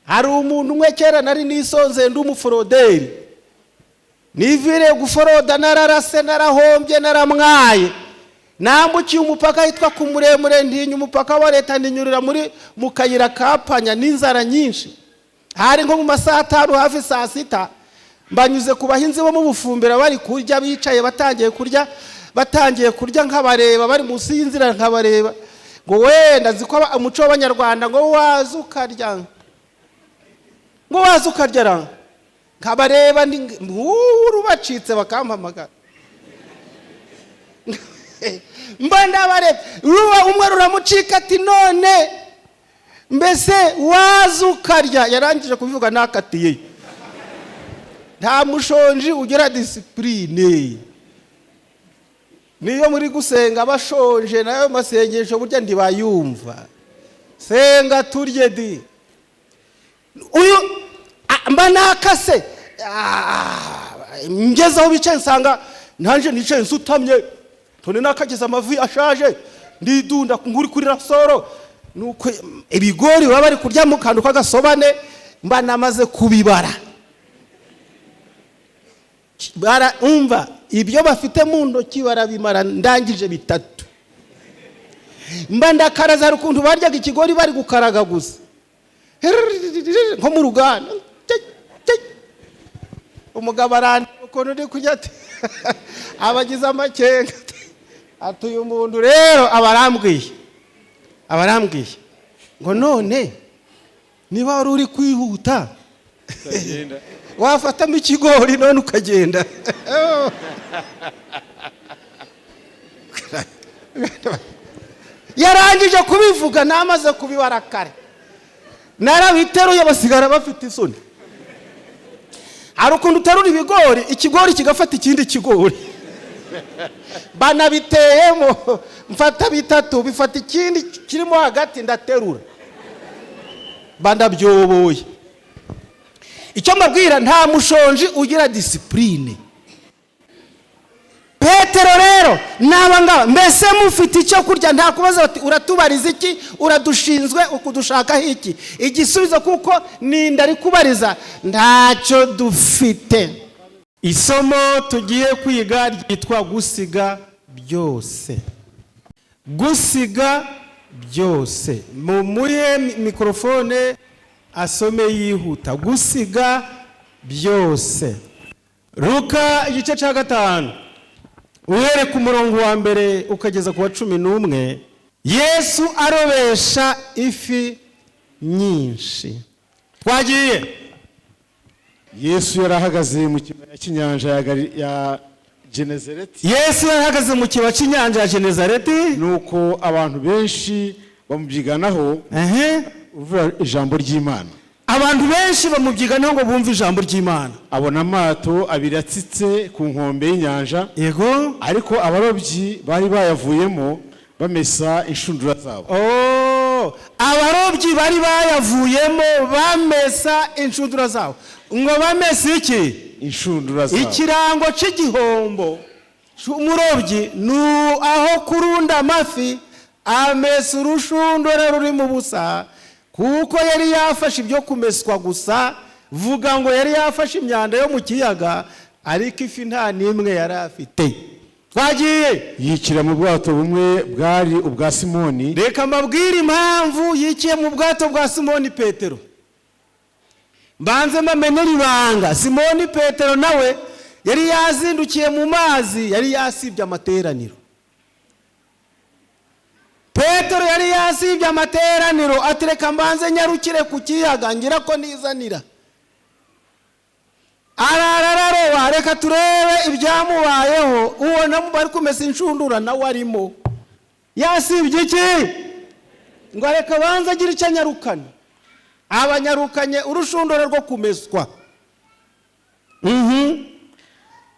Hari umuntu umwe kera nari nisonze, ndi umuforoderi, niviriye guforoda, nararase, narahombye, naramwaye. Nambukiye umupaka hitwa ku Muremure, ntinya umupaka wa leta, ndinyurira muri mu kayira ka panya n'inzara nyinshi. Hari nko mu masaha 5, hafi saa 6. Mbanyuze ku bahinzi bo mu Bufumbira bari kurya, bicaye batangiye kurya, batangiye kurya, nkabareba bari munsi y'inzira, nkabareba ngo wenda nzi ko umuco w'Abanyarwanda ngo waza ukarya, ngo waza ukarya ra. Nkabareba rubacitse, bakampamagara. Mba ndabareba, ruba umwe ruramucika ati: "None mbese waza ukarya?" Yarangije kubivuga nakatiye. Nta mushonji ugira discipline. Niyo muri gusenga bashonje, nayo masengesho burya ntibayumva. Senga turye di. Uyu mba nakase, ngeze aho bicaye nsanga nanjye nicaye nsutamye, none nakageze amavi ashaje, ndidunda nk'uri kuri rasoro. Nuko ibigori baba bari kurya mu kantu k'agasobane, mba namaze kubibara. Umva, ibyo bafite mu ntoki barabimara. Ndangije bitatu, mba ndakaraza. Hari ukuntu baryaga ikigori bari gukaraga gusa nko mu ruganda. Umugabo arandeba ukuntu uri kurya, ati abagize amakenga, ati uyu muntu rero aba arambwiye ngo none niba wari uri kwihuta wafatamo ikigori none ukagenda. Yarangije kubivuga namaze kubibara kare, narabiteruye, basigara bafite isoni. Hari ukuntu uterura ibigori, ikigori kigafata ikindi kigori. Banabiteyemo, mfata bitatu bifata ikindi kirimo hagati, ndaterura, bandabyoboye. Icyo mbabwira, nta mushonji ugira discipline. Petero rero n'aba ngaba, mbese mufite icyo kurya? Nta kubaza bati: "Uratubariza iki? Uradushinzwe ukudushakaho iki?" Igisubizo, kuko ninda ari kubariza, ntacyo dufite. Isomo tugiye kwiga ryitwa "Gusiga byose". Gusiga byose. Mumuhe mikorofone asome yihuta. Gusiga byose. Luka igice cya 5, uhere ku murongo wa 1 ukageza ku wa 11. Yesu arobesha ifi nyinshi. Twagiye. Yesu yari ahagaze mu kibaya cy'inyanja ya Genezareti. Yesu yarahagaze mu kibaya cy'inyanja ya Genezareti. Nuko abantu benshi bamubyiganaho uvuga ijambo ry'Imana. Abantu benshi bamubyiganaho ngo bumve ijambo ry'Imana. Abona amato abiri atsitse ku nkombe y'inyanja, ariko abarobyi bari bayavuyemo bamesa inshundura zabo. Oh, abarobyi bari bayavuyemo bamesa inshundura zabo. Ngo bamesa iki? Inshundura zabo. Ikirango cy'igihombo umurobyi ni aho kurunda amafi, amesa urushundura ruri mu busa, kuko yari yafashe ibyo kumeswa gusa. Vuga ngo yari yafashe imyanda yo mu kiyaga, ariko ifi nta n'imwe yari afite. Twagiye. Yikira mu bwato bumwe bwari ubwa Simoni. Reka mbabwire impamvu yikiye mu bwato bwa Simoni Petero. Mbanze mbamenere ibanga: Simoni Petero nawe yari yazindukiye mu mazi, yari yasibye amateraniro. Petero yari yasibye amateraniro, ati: "Reka mbanze nyarukire ku kiyaga ngira ko nizanira." Arara araroba. Reka turebe ibyamubayeho. Ubona bari kumesa inshundura, nawe arimo. Yasibye iki? Ngo reka banze agire icyo anyarukana. Abanyarukanye urushundura rwo kumeswa.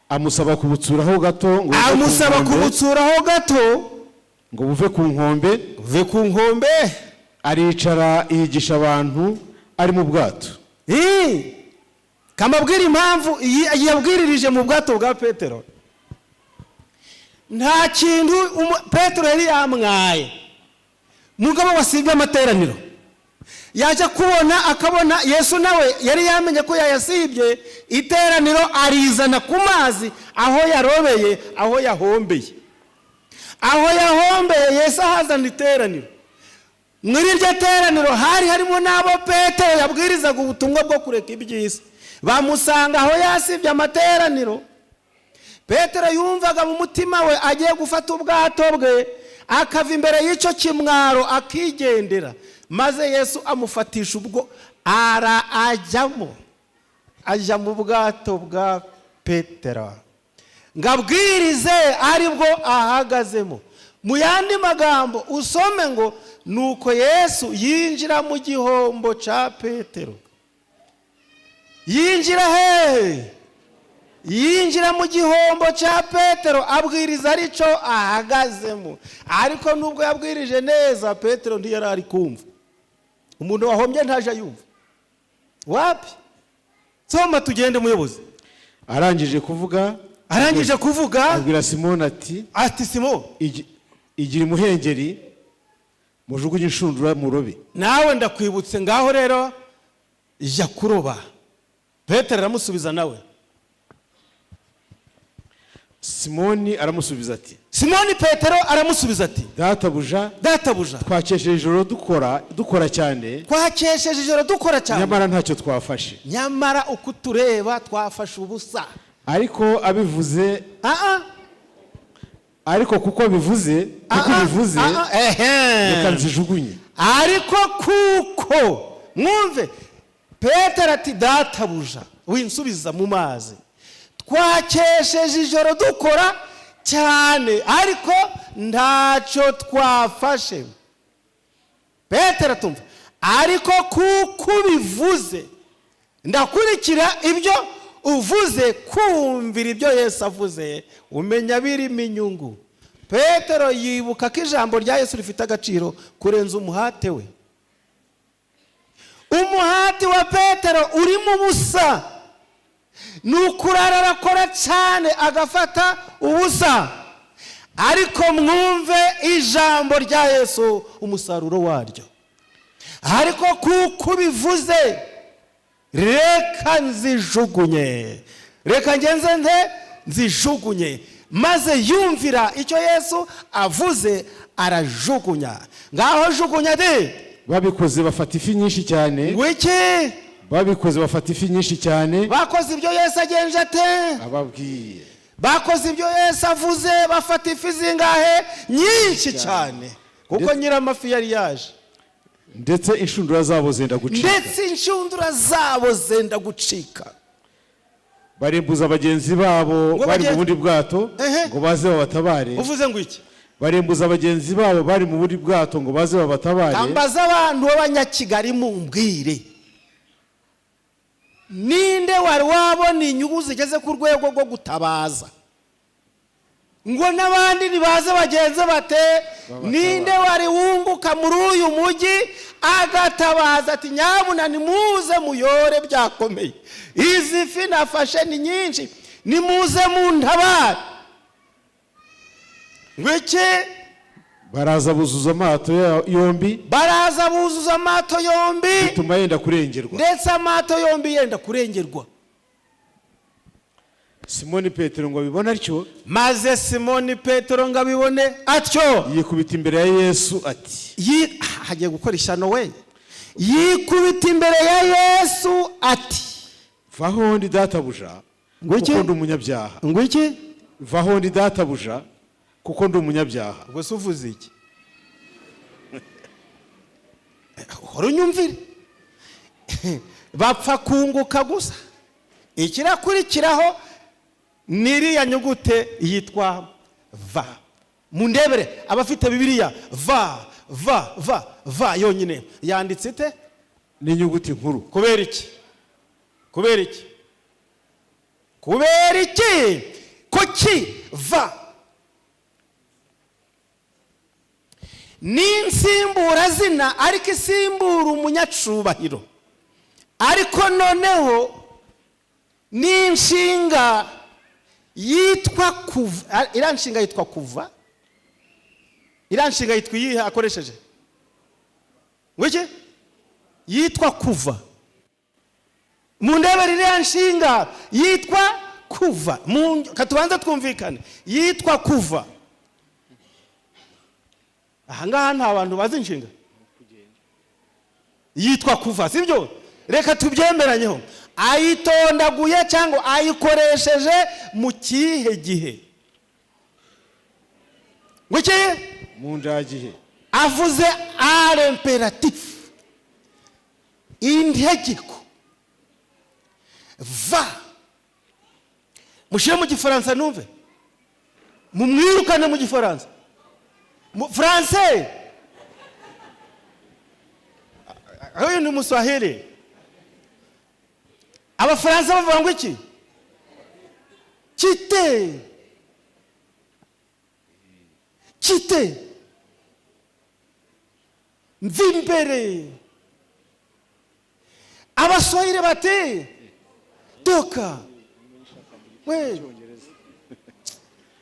Amusaba kubutsuraho gato ngo buve ku Amusaba nkombe, kubutsuraho gato ngo buve ku nkombe. Buve ku nkombe. Aricara yigisha abantu ari mu bwato. Kamabwira impamvu yabwiririje mu bwato bwa Petero. Nta kintu Petero yari yamwaye. Mugabo wasibye amateraniro. Yaje kubona, akabona Yesu nawe yari yamenye ko yayasibye. Iteraniro arizana ku mazi aho yarobeye, aho yahombeye, aho yahombeye. Yesu ahazana iteraniro. Muri iryo teraniro hari harimo n'abo Petero yabwirizaga ubutumwa bwo kureka iby'isi. Bamusanga aho yasibye amateraniro. Petero yumvaga mu mutima we agiye gufata ubwato bwe, akava imbere y'icyo kimwaro, akigendera. Maze Yesu amufatisha ubwo ara ajyamo, ajya mu bwato bwa Petero ngo abwirize aribwo ahagazemo. Mu yandi magambo, usome ngo: "Nuko Yesu yinjira mu gihombo cya Petero." Yinjira hehe? Yinjira mu gihombo cya Petero, abwiriza aricyo ahagazemo. Ariko nubwo yabwirije neza, Petero ntiyari ari kumva. Umuntu wahombye ntaje ayumva wapi. Soma tugende, muyobozi. Arangije kuvuga, Arangije kuvuga, abwira Simoni ati: Ati: "Simo, Igira imuhengeri, mujugunye inshundura murobe." Nawe ndakwibutse, ngaho rero jya kuroba. Petero aramusubiza nawe. Simoni aramusubiza ati: Simoni Petero aramusubiza ati: "Databuja, "Databuja, twakesheje ijoro dukora, dukora cyane, twakesheje ijoro dukora cyane, nyamara ntacyo twafashe." Nyamara uko tureba twafashe ubusa. Ariko abivuze, Ah, ariko kuko bivuze, kuko ah, bivuze, ah, ah, ehe. reka nzijugunye." Ariko kuko, mwumve, Petero ati: "Databuja, winsubiza mu mazi. Twakesheje ijoro dukora cyane, ariko ntacyo twafashe." Petero atumva: "Ariko kuko ubivuze, ndakurikira ibyo uvuze." Kumvira ibyo Yesu avuze, umenya birimo inyungu. Petero yibuka ko ijambo rya Yesu rifite agaciro kurenza umuhate we. Umuhati wa Petero urimo ubusa, ni ukurara arakora cyane agafata ubusa. Ariko mwumve ijambo rya Yesu, umusaruro waryo: "Ariko kuko ubivuze, reka nzijugunye, reka ngenze nte nzijugunye." Maze yumvira icyo Yesu avuze, arajugunya. Ngaho jugunya de. Babikoze bafata ifi nyinshi cyane. Ngo iki? Babikoze bafata ifi nyinshi cyane. Bakoze ibyo Yesu agenje ate? Ababwiye. Bakoze ibyo Yesu avuze, bafata ifi zingahe? Nyinshi cyane, kuko nyiramafi yari yaje. Ndetse inshundura zabo zenda gucika. Ndetse inshundura zabo zenda gucika. Barembuza bagenzi babo Ngo bari mu bundi bwato ngo baze babatabare. Uvuze ngo iki? Barembuza bagenzi babo bari mu bundi bwato ngo baze babatabare. Tambaza abantu b'Abanyakigali, mumbwire: ninde wari wabona inyungu zigeze ku rwego rwo gutabaza ngo n'abandi nibaze bagenze bate? Ninde wari wunguka muri uyu mujyi agatabaza ati: "Nyabuna nimuze muyore, byakomeye, izi fi nafashe ni nyinshi, nimuze muntabare"? Ngo iki? Baraza buzuza amato yombi, Baraza buzuza amato yombi, bituma yenda kurengerwa. Ndetse amato yombi yenda kurengerwa. Simoni Petero ngo abibone atyo, Maze Simoni Petero ngo abibone atyo, yikubita imbere ya Yesu ati: Hagiye gukora ishyano we. Yikubita imbere ya Yesu ati: "Vaho ndi, databuja, Ngo iki? kuko ndi umunyabyaha." Ngo iki? "Vaho ndi, databuja, kuko ndi umunyabyaha." Ubwo se uvuze iki? Hora unyumvire. Bapfa kunguka gusa. Ikirakurikiraho ni iriya nyugute yitwa va. Mundebere abafite Bibiliya, va, va, va, va yonyine yanditse ite? N'inyuguti nkuru. Kubera iki? Kubera iki? Kubera iki? Kuki va ni insimburazina, ariko isimbura umunyacubahiro? Ariko noneho ni inshinga yitwa kuva. Iriya nshinga yitwa kuva. Iriya nshinga yitwa iyihe akoresheje? Ngo iki? Yitwa kuva. Mu ndebere iriya nshinga yitwa kuva. Katubanze twumvikane, yitwa kuva. Ahangaha nta bantu bazi inshinga yitwa kuva, sibyo? Reka tubyemeranyeho. Ayitondaguye cyangwa ayikoresheje mu kihe gihe? Ngo iki? Mu ndagihe. Avuze à l'impératif, integeko: va. Mushyire mu Gifaransa numve, mumwirukane mu Gifaransa, mu français. Huyu ni Muswahili. Abafaransa bavuga ngo iki? Quitte, quitte, mva imbere. Abaswahili bati toka. We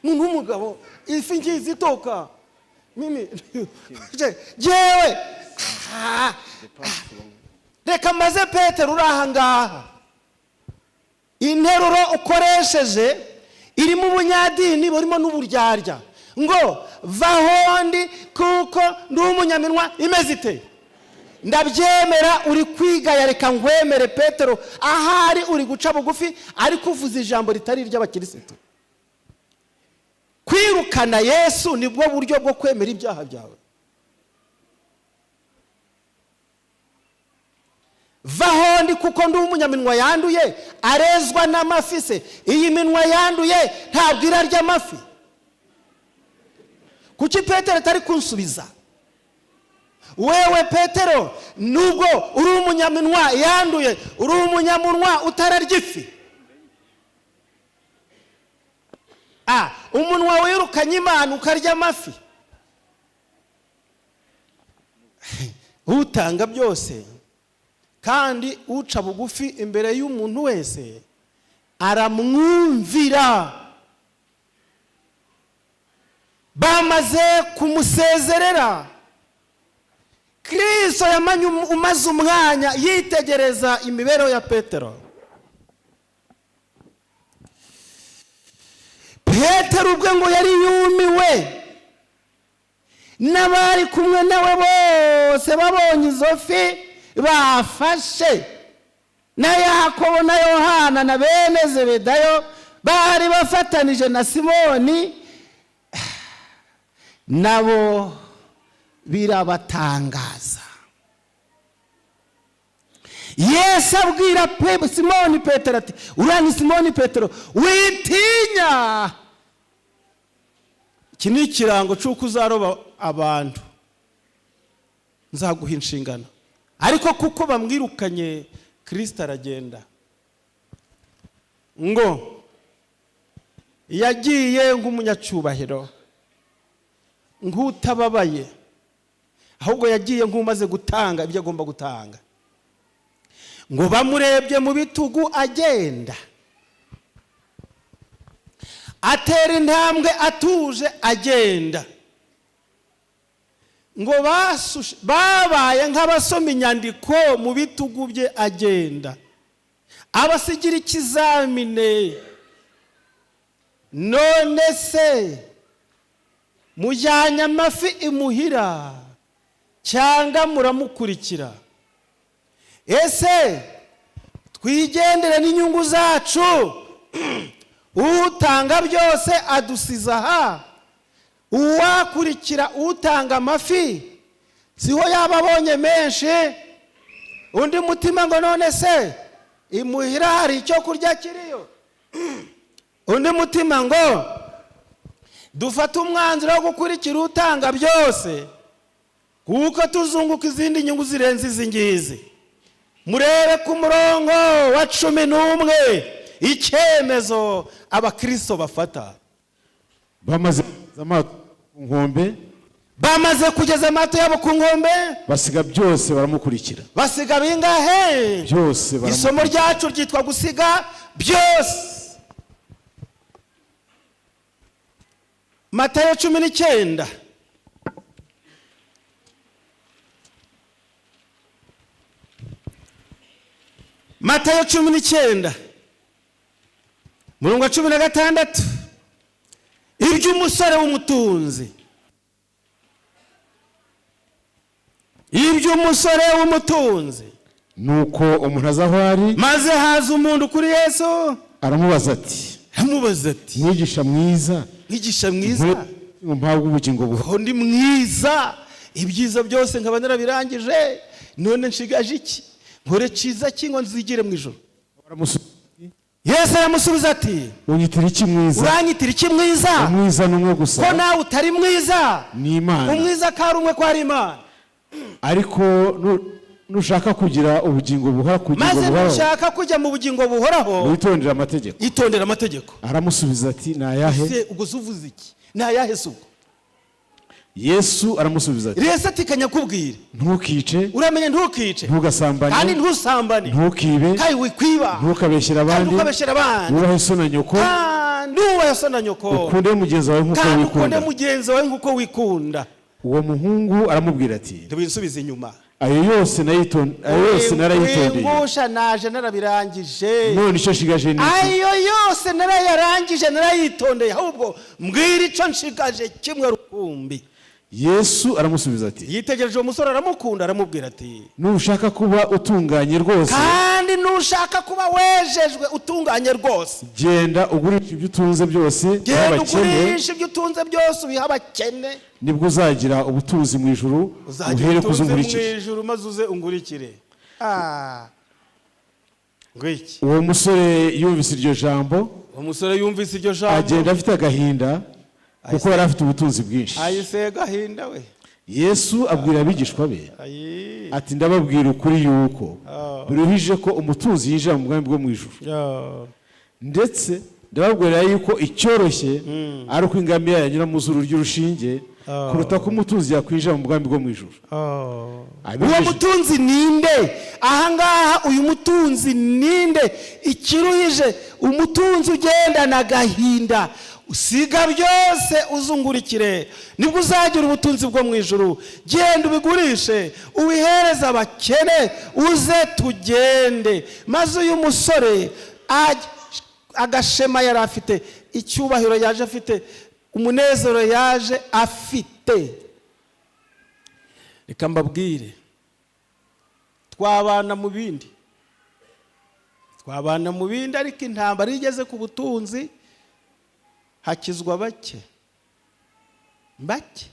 muntu w'umugabo, ifi ngizi, toka. Mimi jewe. Ah, reka maze Petero uri aha ngaha, interuro ukoresheje irimo ubunyadini burimo n'uburyarya, ngo vahondi kuko ndi umunyaminwa imeze ite? Ndabyemera, uri kwigaya, reka nkwemere Petero, ahari uri guca bugufi, ariko uvuze ijambo ritari iry'abakirisitu. Kwirukana Yesu nibwo buryo bwo kwemera ibyaha byawe. Vahondi kuko ndi umunyaminwa yanduye. Arezwa n'amafi se? Iyi minwa yanduye ntabwo irarya amafi. Kuki Petero atari kunsubiza? Wewe Petero, nubwo uri umunyaminwa yanduye, uri umunyamunwa utararya ifi. Umunwa wirukanye Imana ukarya amafi. Utanga byose kandi uca bugufi imbere y'umuntu wese aramwumvira. Bamaze kumusezerera, Kirisito yamanye umaze umwanya yitegereza imibereho ya Petero. Petero ubwe ngo yari yumiwe, n'abari kumwe nawe bose babonye izo fi bafashe, na Yakobo na Yohana na bene Zebedayo bari bafatanije na Simoni, nabo birabatangaza. Yesu abwira Simoni Petero ati: "Uriya ni Simoni Petero, witinya." Iki ni ikirango cy'uko uzaroba abantu, nzaguha inshingano. Ariko kuko bamwirukanye, Kirisito aragenda. Ngo yagiye nk'umunyacyubahiro, nk'utababaye, ahubwo yagiye nk'umaze gutanga ibyo agomba gutanga. Ngo bamurebye mu bitugu agenda, atera intambwe atuje agenda, ngo babaye nk'abasoma inyandiko mu bitugu bye agenda, abasigira ikizamine: "None se mujyanye amafi imuhira cyangwa muramukurikira? Ese twigendere n'inyungu zacu? Utanga byose adusiza aha. Uwakurikira utanga amafi siho yaba abonye menshi?" Undi mutima ngo: "None se imuhira hari icyo kurya kiriyo?" Undi mutima ngo: "Dufate umwanzuro wo gukurikira utanga byose, kuko tuzunguka izindi nyungu zirenze izi ngizi." Murebe ku murongo wa 11 icyemezo abakristo bafata. Bamaze kugeza amato ku nkombe, Bamaze kugeza amato yabo ku nkombe, basiga byose baramukurikira. Basiga bingahe? Byose. Isomo Baramukurikira. ryacu ryitwa gusiga byose. Matayo 19. Matayo 19, murongo wa 16, iby'umusore w'umutunzi, iby'umusore w'umutunzi. Nuko umuntu aza aho ari, Maze haza umuntu kuri Yesu, aramubaza ati: Aramubaza ati: "Mwigisha mwiza, "Mwigisha mwiza, mpabwe ubugingo buhoraho?" Ko ndi mwiza, ibyiza byose nkaba narabirangije, none nshigaje iki? Nkore cyiza ki ngo nzigire mu ijuru?" Aramusubiza: Yesu aramusubiza ati: "Unyitira iki mwiza? "Uranyitira iki mwiza? Umwiza ni umwe gusa, Ko nawe utari mwiza?" ni Imana. Umwiza ko ari umwe, ko ari Imana. Ariko nushaka kugira ubugingo buhora, kugira Maze buhoraho, nushaka kujya mu bugingo buhoraho, witondere amategeko. Itondera amategeko. Aramusubiza ati: "Ni ayahe?" Se ubwo se uvuze iki? Ni ayahe se ubwo? Yesu aramusubiza ati: Yesu ati: "Kanyakubwire." "Ntukice, Uramenye ntukice, ntugasambane, kandi ntusambane, ntukibe, kandi wikwiba, ntukabeshyere kandi abandi, ntukabeshyere abandi, wubahe so na nyoko, kandi wubahe so na nyoko, ukunde mugenzi wawe nk'uko kandi ukunde wikunda." mugenzi wawe nk'uko wikunda. Uwo muhungu aramubwira ati: Ntibinsubize inyuma. Ayo yose narayitondeye. Wingusha, naje narabirangije. None icyo nshigaje ni iki?" Ayo yose narayarangije, narayitondeye, ahubwo mbwira icyo nshigaje kimwe rukumbi. Yesu aramusubiza ati: Yitegereje uwo musore, aramukunda, aramubwira ati: "Nushaka kuba utunganye rwose, "Kandi nushaka kuba wejejwe, utunganye rwose, genda ugurisha ibyo utunze byose uhe genda abakene, ugurisha ibyo utunze byose, ubihe abakene, nibwo uzagira ubutunzi mu ijuru, uzagira uhere kuza ubutunzi mu unkurikire." ijuru, maze uze ungurikire." Ah. Ngwiki? Uwo musore yumvise iryo jambo, Uwo musore yumvise iryo jambo, agenda afite agahinda, kuko yari afite ubutunzi bwinshi. Ahise gahinda we. Yesu abwira abigishwa be Ayi. ati: "Ndababwira ukuri yuko biruhije ko umutunzi yinjira mu bwami bwo mu ijuru. Ndetse ndababwira yuko icyoroshye ari uko ingamiya yanyura mu zuru ry'urushinge kuruta ko umutunzi yakwinjira mu bwami bwo mu ijuru." Uwo mutunzi ninde ahangaha? Uyu mutunzi ninde? Ikiruhije, umutunzi ugendana agahinda. Usiga byose uzungurikire, nibwo uzagira ubutunzi bwo mu ijuru. Genda ubigurishe, ubihereze abakene, uze tugende. Maze uyu musore agashema yari afite, icyubahiro yaje afite, umunezero yaje afite. Reka mbabwire, twabana mu bindi, twabana mu bindi, ariko intambara iyo igeze ku butunzi hakizwa bake bake.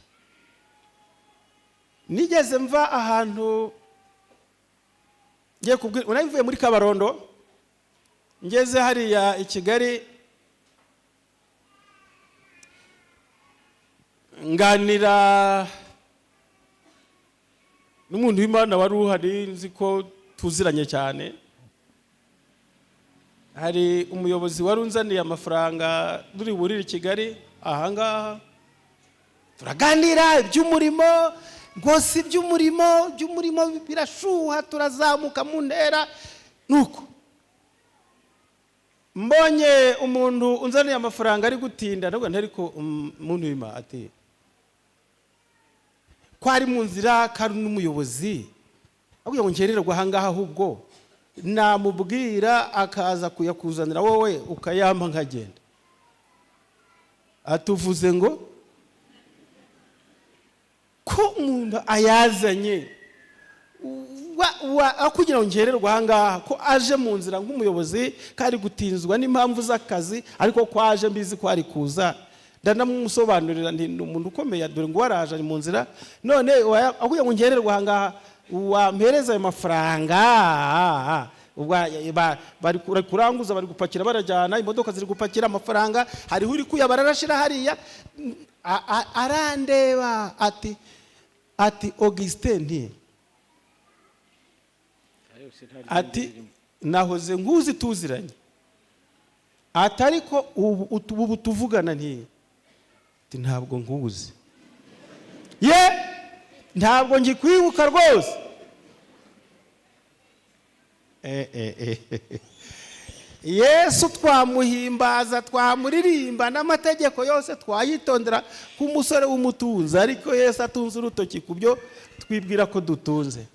Nigeze mva ahantu ngiye kubwira, unavuye muri Kabarondo, ngeze hariya i Kigali, nganira n'umuntu w'Imana wari uhari, nzi ko tuziranye cyane. Hari umuyobozi wari unzaniye amafaranga turi burire i Kigali ahangaha. Turaganira iby'umurimo rwose, iby'umurimo birashuha, turazamuka mu ntera. Nuko mbonye umuntu unzaniye amafaranga ari gutinda, ndavuga nti: "Ariko umuntu w'Imana," ati, "ko ari mu nzira, ko ari n'umuyobozi, ahubwo ngo nkererwe ahangaha, ahubwo namubwira akaza kuyakuzanira, wowe ukayampa nkagenda." Atuvuze ngo ko umuntu ayazanye aho kugira ngo ngererwe ahangaha, ko aje mu nzira nk'umuyobozi, ko ari gutinzwa n'impamvu z'akazi, ariko ko aje mbizi ko ari kuza. Ndanamusobanurira nti: "Ni umuntu ukomeye, dore ngo waraje, ari mu nzira. None aho kugira ngo ngererwe ahangaha, wampereza ayo mafaranga?" Bari kuranguza, bari gupakira, barajyana, imodoka ziri gupakira amafaranga, hariho uri kuyabara arashyira hariya. Arandeba ati: "Augustin," nti, ati: "Nahoze nkuzi tuziranye," ati, "ariko ubu tuvugana," nti, ati, "ntabwo nkuzi ye, ntabwo ngikwibuka rwose." Yesu twamuhimbaza, twamuririmba, n'amategeko yose twayitondera k'umusore w'umutunzi, ariko Yesu atunze urutoki ku byo twibwira ko dutunze.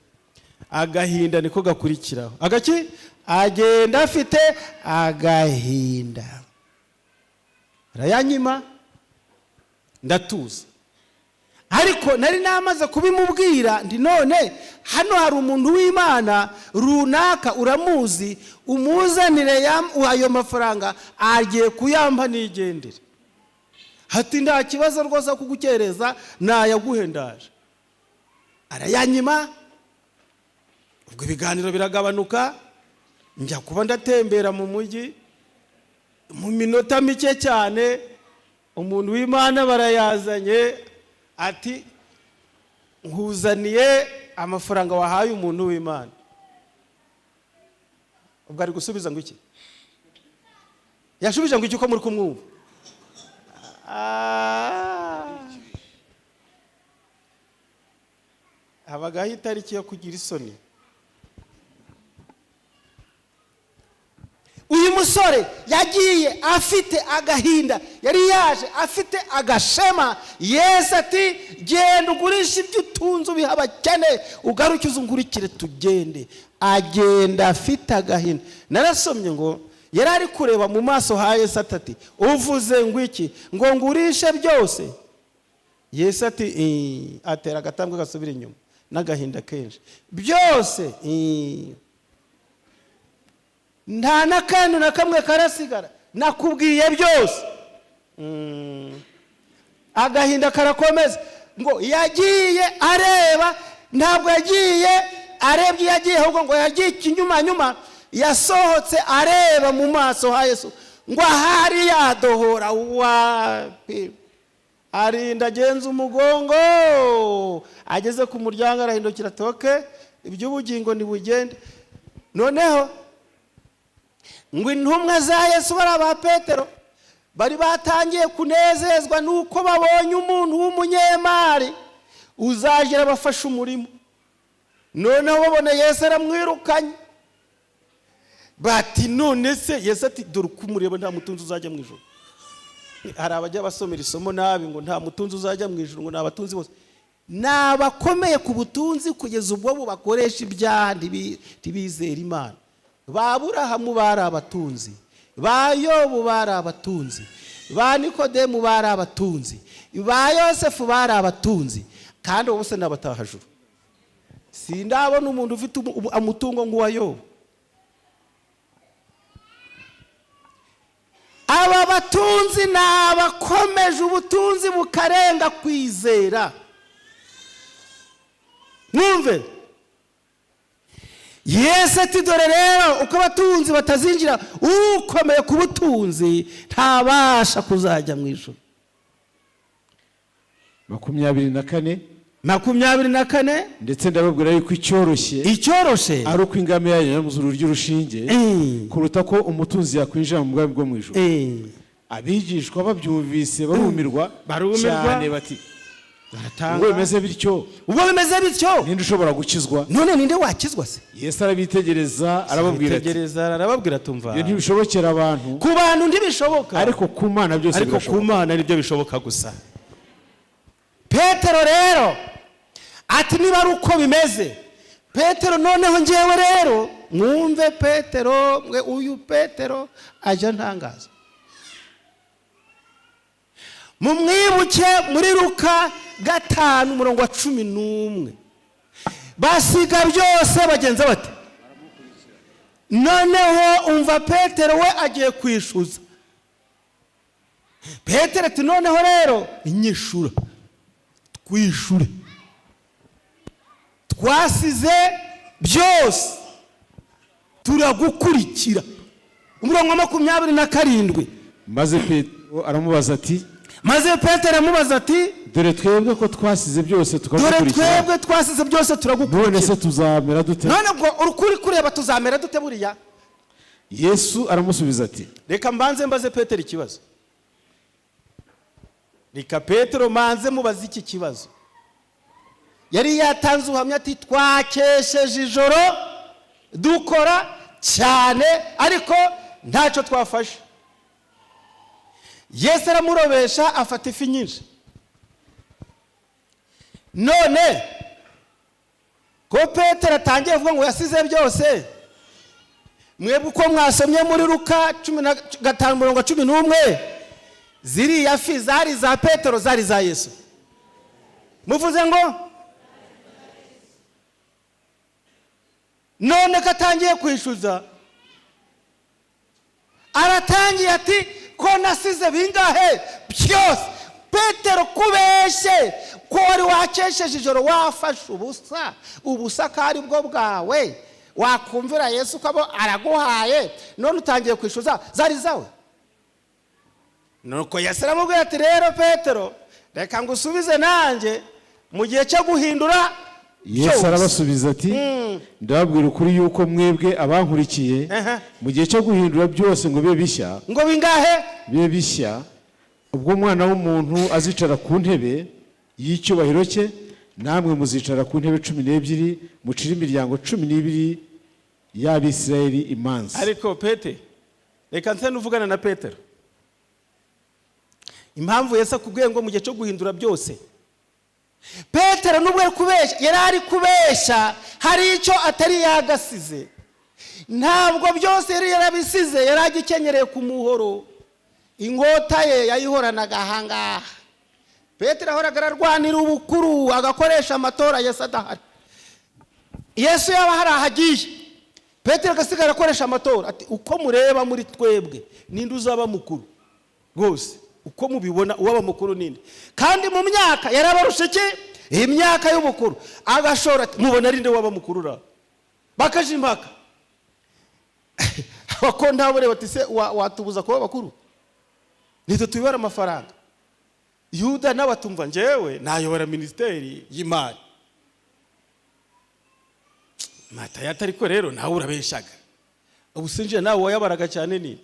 Agahinda niko gakurikiraho. Agaki agenda afite agahinda, arayanyima, ndatuza. Ariko nari namaze kubimubwira, ndi none hano hari umuntu w'Imana runaka uramuzi, umuzanire ayo mafaranga, agiye kuyampa nigendere. Hati nta kibazo rwose wo kugukereza, nayaguhendaje. Arayanyima. Ubwo ibiganiro biragabanuka, njya kuba ndatembera mu mujyi. Mu minota mike cyane umuntu w'Imana barayazanye, ati nkuzaniye amafaranga wahaye umuntu w'Imana. Ubwo ari gusubiza ngo iki? Yashubije ngo iki? Uko muri kumwumva? Ah. Habagaho itariki yo kugira isoni. Uyu musore yagiye afite agahinda, yari yaje afite agashema. Yesu ati genda ugurishe ibyo utunze ubiha abakene, ugaruke uzungurikire tugende. Agenda afite agahinda. Narasomye ngo yari ari kureba mu maso ha Yesu, ati uvuze ngo iki? Ngo ngurishe byose? Yesu ati "Ii." Atera agatambwe gasubira inyuma n'agahinda kenshi. Byose? "Ii." Nta n'akantu na kamwe karasigara? Nakubwiye byose. Agahinda karakomeza. Ngo yagiye areba, ntabwo yagiye arebye, yagiye ahubwo ngo yagiye ikinyumanyuma, yasohotse areba mu maso ha Yesu ngo ahari yadohora. Wapi, arinda agenza umugongo, ageze ku muryango arahindukira, toke iby'ubugingo ntibugende. Noneho ngo intumwa za Yesu, bari aba Petero, bari batangiye kunezezwa nuko babonye umuntu w'umunyemari uzagera abafasha umurimo. Noneho babona Yesu aramwirukanye, bati none se? Yesu ati dore uko umureba, nta mutunzi uzajya mu ijuru. Hari abajya basomera isomo nabi ngo nta mutunzi uzajya mu ijuru, ngo ni abatunzi bose. Ni abakomeye ku butunzi kugeza ubwo bakoresha ibyaha, ntibizere Imana. Ba Aburahamu bari abatunzi, ba Yobu bari abatunzi, ba Nikodemu bari abatunzi, ba Yosefu bari abatunzi, kandi bose ni abatahajuru. Sindabona umuntu ufite umutungo nk'uwa Yobu. Aba batunzi ni abakomeje ubutunzi bukarenga kwizera. Mwumve Yesu ati dore rero uko abatunzi batazinjira, ukomeye ku butunzi ntabasha kuzajya mu ijuru. 24. 24. Ndetse ndababwira yuko icyoroshye Icyoroshe ari uko ingamiya yanyura mu zuru ry'urushinge kuruta ko umutunzi yakwinjira mu bwami bwo mu ijuru. Abigishwa babyumvise barumirwa Barumirwa. cyane, bati Baratanga. ubwo bimeze bityo, Ubwo bimeze bityo, ninde ushobora gukizwa? None ninde wakizwa se? Yesu arabitegereza, arababwira ati Arabitegereza, arababwira, tumva, ibyo ntibishobokera abantu, ku bantu ntibishoboka, ariko ku Mana byose ariko ku birashoboka. Mana nibyo bishoboka gusa. Petero rero ati niba ari uko bimeze, Petero, noneho ngewe rero mwumve Petero mwe, uyu Petero ajya ntangaza. Mumwibuke muri Luka 5 umurongo wa 11, basiga byose bagenza bate? Noneho umva, Petero we agiye kwishyuza. Petero ati noneho rero nyishura, twishure, twasize byose turagukurikira. Umurongo wa 27. Maze Petero aramubaza ati Maze Petero aramubaza ati dore twebwe ko twasize byose dore tukagukurikira, twebwe twasize byose none turagukurikira, se tuzamera dute? None ubwo urukuri kureba tuzamera dute buriya? Yesu aramusubiza ati Reka mbanze mbaze Petero ikibazo. Reka Petero manze mubaze iki kibazo. Yari yatanze ubuhamya ati twakesheje ijoro dukora cyane ariko ntacyo twafashe. Yesu aramurobesha afata ifi nyinshi. None Ko Petero atangiye kuvuga ngo yasize byose, mwebwe uko mwasomye muri Luka 15 murongo 11, ziriya fi zari za Petero, zari za Yesu? Muvuze ngo none ko atangiye kwishyuza, aratangiye ati ko nasize bingahe byose. Petero, kubeshye ko wari wakesheje ijoro wafashe ubusa, ubusa ko ari bwo bwawe, wakumvira Yesu ko araguhaye, none utangiye kwishyuza, zari zawe. Nuko Yesu aramubwira ati rero Petero, reka ngusubize nanjye mu gihe cyo guhindura Yesu byose. Arabasubiza ati: "Ndababwira ukuri yuko mwebwe abankurikiye, mu gihe cyo guhindura byose ngo bibe bishya," Ngo bingahe? "Bibe bishya, ubwo Umwana w'umuntu azicara ku ntebe y'icyubahiro cye, namwe muzicara ku ntebe 12, mucire imiryango 12 y'Abisirayeli imanza." Ariko Pete, reka nse n'uvugana na Petero. Impamvu Yesu akubwiye ngo mu gihe cyo guhindura byose, Petero nubwo ari kubeshya, yari ari kubeshya, hari icyo atari yagasize. Ntabwo byose yari yarabisize, yari agikenyereye ku muhoro. Inkota ye yayihoranaga ahangaha. Petero ahoraga ararwanira ubukuru, agakoresha amatora Yesu adahari. Yesu yaba hari ahagiye, Petero agasigara akoresha amatora, ati uko mureba muri twebwe ninde uzaba mukuru? Rwose uko mubibona, uwaba mukuru ninde? Kandi mu myaka yarabarusha iki? Imyaka y'ubukuru. Agashora ati mubona ari nde waba mukuru ra? Bakaja impaka. Abakontabure bati se watubuza kuba bakuru? Nitwe tubibara amafaranga. Yuda nawe atumva njyewe nayobora minisiteri y'imari. Matayo ariko rero nawe urabeshaga, ubu sinjye nawe wayabaraga cyane nini.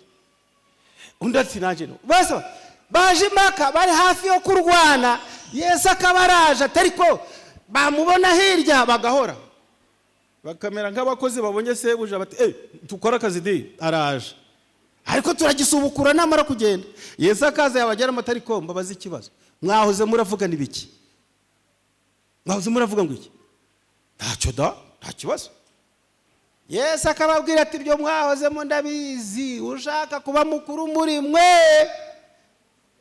Undi ati nanjye no. Bose baje impaka, bari hafi yo kurwana. Yesu akaba araje, atari ko bamubona hirya bagahora bakamera nk'abakozi babonye sebuja, bati eh dukore akazi di, araje, ariko turagisubukura namara kugenda. Yesu akaza, yabageramo, atari ko mbabaza ikibazo: mwahoze muravugana ibiki? Mwahoze muravuga ngo iki? Ntacyo da, nta kibazo. Yesu akababwira ati ibyo mwahozemo ndabizi. Ushaka kuba mukuru muri mwe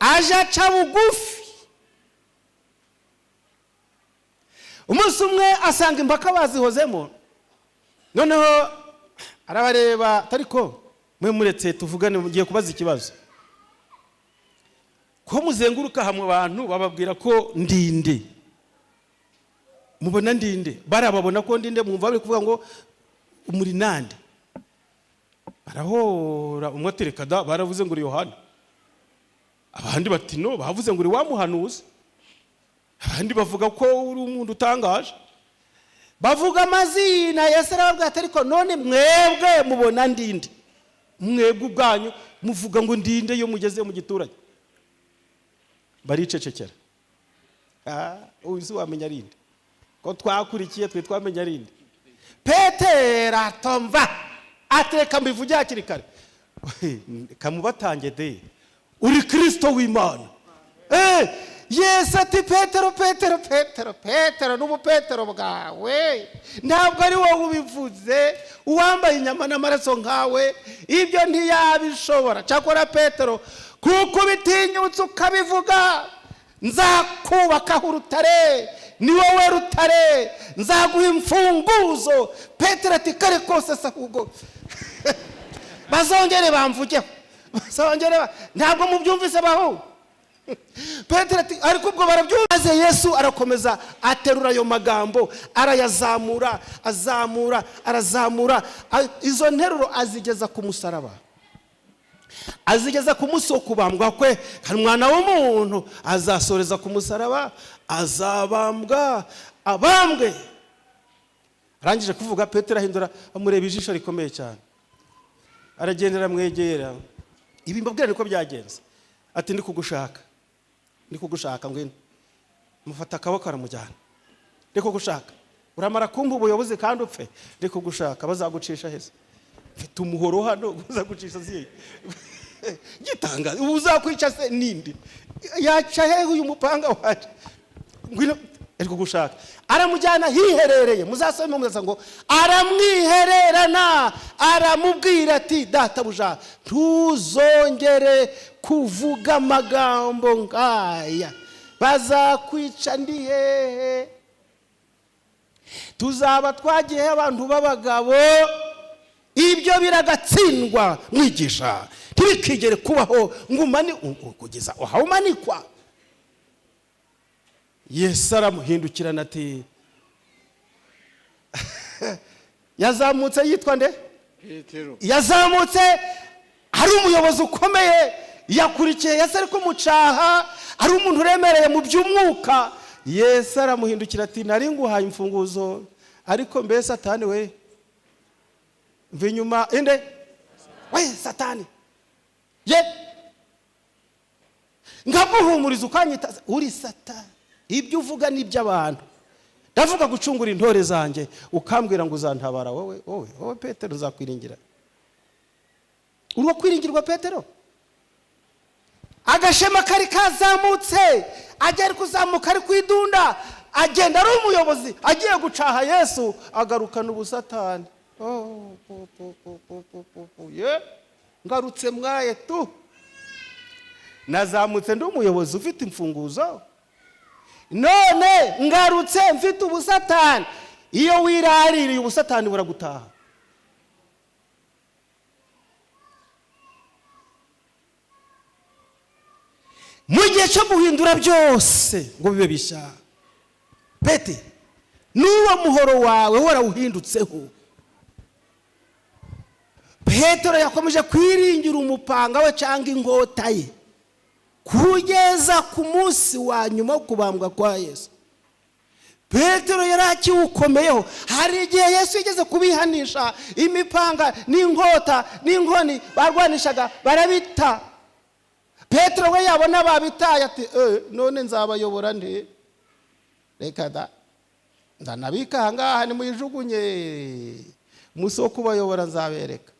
aje aca bugufi. Umunsi umwe asanga impaka bazihozemo, noneho arabareba, ariko mwe muretse tuvugane, mugiye kubaza ikibazo. Ko muzenguruka hamwe abantu bababwira ko ndinde, mubona ndinde? Barababona ko ndinde? Mwumva bari kuvuga ngo muri nande? Barahora. Umwe ati reka da, baravuze ngo uri Yohana. Abandi bati no, bavuze ngo uri wa muhanuzi. Abandi bavuga ko uri umuntu utangaje. Bavuga amazina. Yesu arababwira ati ariko none mwebwe mubona ndinde? Mwebwe ubwanyu muvuga ngo ndinde iyo mugeze mu giturage? Baricecekera. Uyu si wamenya arinde ko twakurikiye, twe twamenya arinde. Petero atomva, ateka mbivuge hakiri kare, kamubatange de: uri Kirisito w'Imana. Yesu ati Petero, Petero, Petero, Petero, n'ubupetero bwawe ntabwo ari wowe ubivuze. Uwambaye inyama n'amaraso nkawe ibyo ntiyabishobora. Cyakora Petero, kuko ubitinyutse ukabivuga, nzakubakaho urutare, ni wowe rutare, nzaguha imfunguzo. Petero ati kare kose se, ahubwo bazongere bamvugeho, bazongere ntabwo mubyumvise bahu. Petero ati ariko ubwo barabyumva. Maze Yesu arakomeza aterura ayo magambo, arayazamura, azamura, arazamura izo nteruro, azigeza ku musaraba, azigeza ku munsi wo kubambwa kwe. Kandi Umwana w'umuntu azasoreza ku musaraba, azabambwa, abambwe. Arangije kuvuga, Petero ahindura amureba ijisho rikomeye cyane, aragenda, aramwegera. Ibi mbabwira niko byagenze. Ati ndi kugushaka, ndi kugushaka, ngwino. Mufata akaboko aramujyana. Ndi kugushaka, uramara kumpa ubuyobozi kandi upfe? Ndi kugushaka. Bazagucisha heza? Mfite umuhoro hano, bazagucisha zihe? Gitangaza, ubu uzakwica se ninde? Yaca hehe uyu mupanga waje? Ngwino. Ari kugushaka. Aramujyana hiherereye. Muzasome, muzaza ngo aramwihererana, aramubwira ati: "Databuja, ntuzongere kuvuga amagambo nk'aya, bazakwica. Ndi hehe? Tuzaba twagiyeho abantu b'abagabo. Ibyo biragatsindwa, mwigisha, ntibikigere kubaho ngo umani kugeza aho umanikwa." Yesu aramuhindukirana ati, yazamutse yitwa nde? Petero. Yazamutse ari umuyobozi ukomeye, yakurikiye Yesu ari kumucaha, ari umuntu uremereye mu by'umwuka. Yesu aramuhindukira ati: "Nari nguhaye imfunguzo, ariko mbese Satani we, mva inyuma." Inde we? Satani ye, nkaguhumuriza ukanyita uri Satani. Ibyo uvuga ni iby'abantu. Ndavuga gucungura intore zanjye, ukambwira ngo uzantabara. Wowe, wowe, wowe Petero, uzakwiringira. Uri uwo kwiringirwa, Petero. Agashema kari kazamutse, ajya ari kuzamuka, ari kwidunda, agenda ari umuyobozi, agiye gucaha Yesu, agarukana ubusatani. Oh, po, po, po, po, po, po, po, ye ngarutse mwaye tu. Nazamutse ndi umuyobozi ufite imfunguzo, none ngarutse mfite ubusatani. Iyo wiraririye, ubusatani buragutaha. Mu gihe cyo guhindura byose ngo bibe bishya, pete n'uwo muhoro wawe warawuhindutseho. Petero yakomeje kwiringira umupanga we cyangwa inkota ye kugeza ku munsi wa nyuma wo kubambwa kwa Yesu. Petero yari akiwukomeyeho. Hari igihe Yesu yigeze kubihanisha, imipanga n'inkota n'inkoni barwanishaga barabita. Petero we yabona babitaye ati: "Eh, none nzabayobora nde? Reka da, ndanabika ahangaha, nimuyijugunye. Umunsi wo kubayobora nzabereka."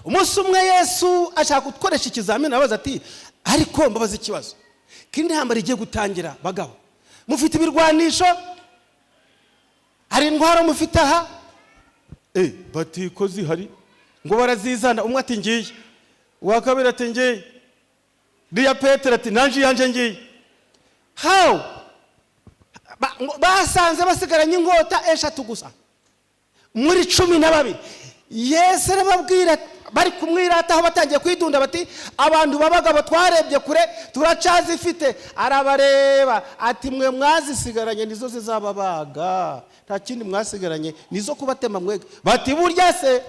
Umunsi umwe Yesu ashaka gukoresha ikizamini, abaza ati: "Ariko mbabaza ikibazo, ko intambara igiye gutangira, bagabo, mufite ibirwanisho? Hari intwaro mufite aha?" Bati ko zihari. Ngo barazizana. Umwe ati: "Ngiye." Uwa kabiri ati: "Ngiye." Riya Petero ati: "Nanjye iyanjye ngiye." How ngo basanze basigaranye inkota eshatu gusa muri 12. Yesu arababwira, bari kumwirataho, batangiye kwidunda, bati: "Abantu b'abagabo twarebye kure, turacazifite." Arabareba ati: "Mwe mwazisigaranye nizo zizababaga, nta kindi mwasigaranye, nizo kubatema mwega." Bati: "Burya se?"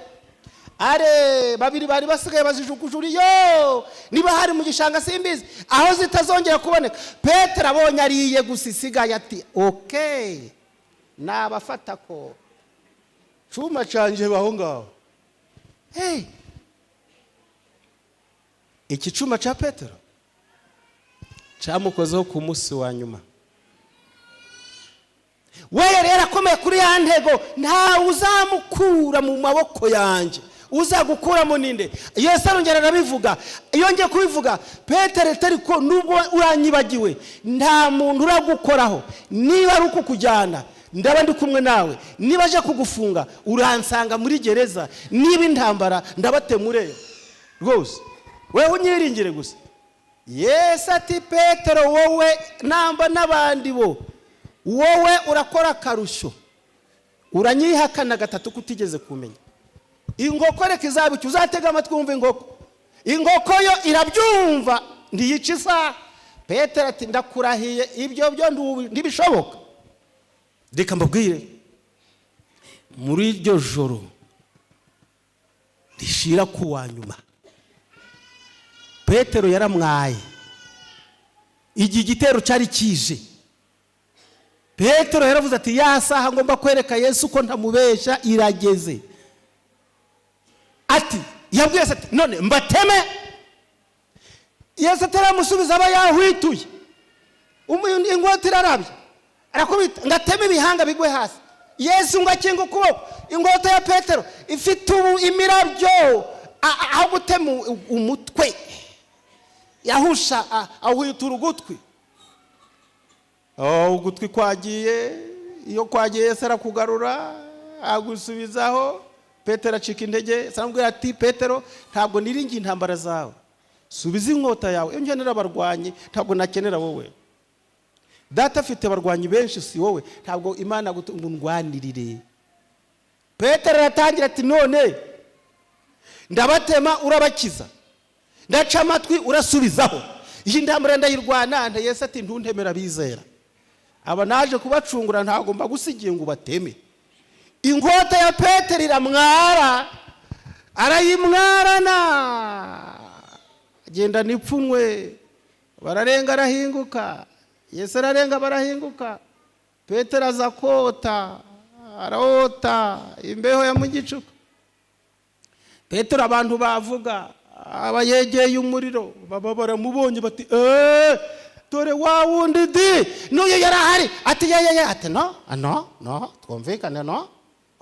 Are babiri bari basigaye bazijugujura iyo niba hari mu gishanga, simbizi, aho zitazongera kuboneka. Petero abonye ariye gusa isigaye, ati: "Okay, nabafata ko cuma canje baho ngaho." Hey. Iki cuma cya Petero cyamukozeho ku munsi wa nyuma. We yari yarakomeye kuri ya ntego: "Ntawe uzamukura mu maboko yanjye. Uzagukuramo ninde?" Yesu arongera arabivuga. Iyo ngiye kubivuga, Petero, ariko nubwo uranyibagiwe, nta muntu uragukoraho. Niba ari ukukujyana, ndaba ndi kumwe nawe. Niba aje kugufunga, uransanga muri gereza. Niba intambara, ndabatemureba rwose. Wewe unyiringire gusa. Yesu ati: "Petero, wowe namba n'abandi bo, wowe urakora akarusho, uranyihakana gatatu kutigeze kumenya. Inkoko reka izaba icyo, uzatega amatwi wumva inkoko. Inkoko yo irabyumva, ntiyica isaha." Petero ati: "Ndakurahiye, ibyo byo ntibishoboka." Reka mbabwire, muri iryo joro rishira ku wa nyuma, Petero yaramwaye. Igihe igitero cyari kije, Petero yaravuze ati: "Ya saha ngomba kwereka Yesu ko ntamubeshya irageze." Ati, yabwiye Yesu ati: "None mbateme?" Yesu ataramusubiza aba yahwituye. Inkota irarabye, arakubita ngo ateme ibihanga bigwe hasi. Yesu ngo akinge ukuboko. Inkota ya Petero ifite ubu imirabyo, aho gutema umutwe yahusha, ahwitura ugutwi. Oh, ugutwi kwagiye, iyo kwagiye Yesu arakugarura, agusubizaho. Petero acika intege. Yesu aramubwira ati: "Petero, ntabwo niringiye intambara zawe, subiza inkota yawe. Iyo nkenera abarwanyi, ntabwo nakenera wowe. Data afite abarwanyi benshi, si wowe. Ntabwo Imana ngo ndwanirire." Petero aratangira ati: "None ndabatema, urabakiza, ndaca amatwi, urasubizaho, iyi ntambara ndayirwana nte?" Yesu ati: "Ntuntemera abizera. Aba naje kubacungura, ntabwo mbagusigiye ngo ubateme." Inkota ya Petero iramwara, arayimwarana, agenda n'ipfunwe. Bararenga, arahinguka. Yesu ararenga, barahinguka. Petero aza kota, arota imbeho ya mu gicuku. Petero, abantu bavuga, aba yegeye umuriro, baba baramubonye, bati: "Eee, dore wa wundi di, n'uyu yari ahari." Ati: "Ye ye ye." Ati: "No, no, no, twumvikane, no,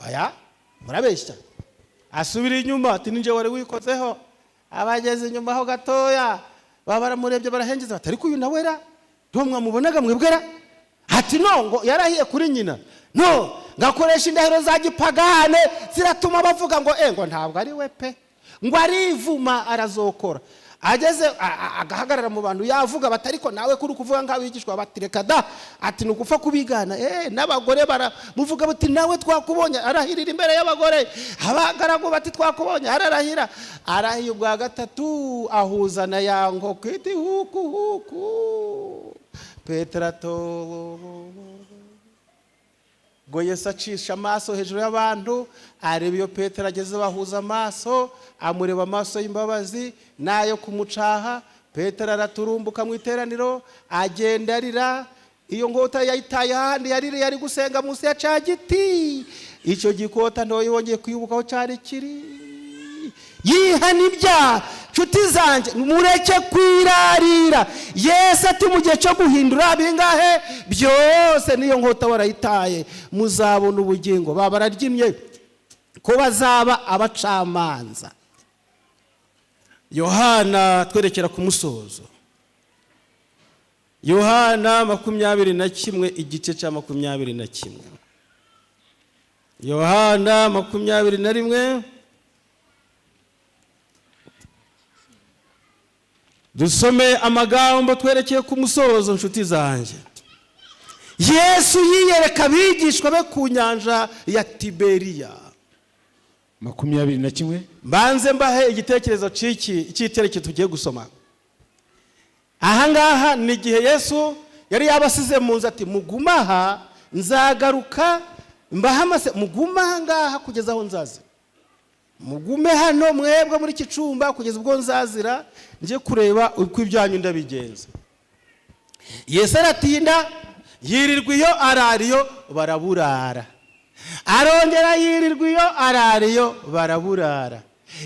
oya, murabeshya." Asubira inyuma ati: "Ninjye wari wikozeho." Abageze inyuma ho gatoya, baba baramurebye, barahengeza, bati: "Ariko uyu nawe ra, nto mwamubonaga mwebwe ra?" Ati: "No, ngo yarahiye kuri nyina, no ngakoresha indahiro za gipagane, ziratuma bavuga ngo ngo ntabwo ari we pe." Ngo arivuma, arazokora. Ageze agahagarara mu bantu, yavuga bati: "Ariko nawe kuri kuvuga nk'abigishwa." Bati: "Reka da." Ati: "Ni ugupfa kubigana." N'abagore baramuvuga bati: "Nawe twakubonye." Arahirira imbere y'abagore. Abagaragu bati: "Twakubonye." Ararahira, arahiye ubwa gatatu, ahuza na ya nkoko iti: "Huku huku." Petero ato ngo Yesu acisha amaso hejuru y'abantu, areba iyo Petero ageze, bahuza amaso, amureba amaso y'imbabazi n'ayo kumucaha. Petero araturumbuka mu iteraniro, agenda arira. Iyo nkota yayitaye ahandi yaririye, ari gusenga munsi ya cya giti. Icyo gikota ntoyongeye kwibuka aho cyari kiri. Yihana ibyaha. Nshuti zanjye, mureke kwirarira. Yesu ati: "Mu gihe cyo guhindura bingahe byose, niyo nkota warayitaye, muzabona ubugingo." Baba bararyimye ko bazaba abacamanza. Yohana, twerekera ku musozo, Yohana 21, igice cya 21, Yohana 21, dusome amagambo twerekeye ku musozo. Nshuti zanjye, Yesu yiyereka abigishwa be ku nyanja ya Tiberiya. 21. Mbanze mbahe igitekerezo cy'iki cy'icyerekezo tugiye gusoma. Ahangaha ni igihe Yesu yari yabasize mu nzu, ati: "Mugume aha, nzagaruka mbahe amase. Mugume aha ngaha kugeza aho nzazira. Mugume hano mwebwe muri iki cyumba kugeza ubwo nzazira, njye kureba uko ibyanyu ndabigenza." Yesu aratinda, yirirwa iyo, arara iyo, baraburara. Arongera yirirwa iyo, arara iyo, baraburara.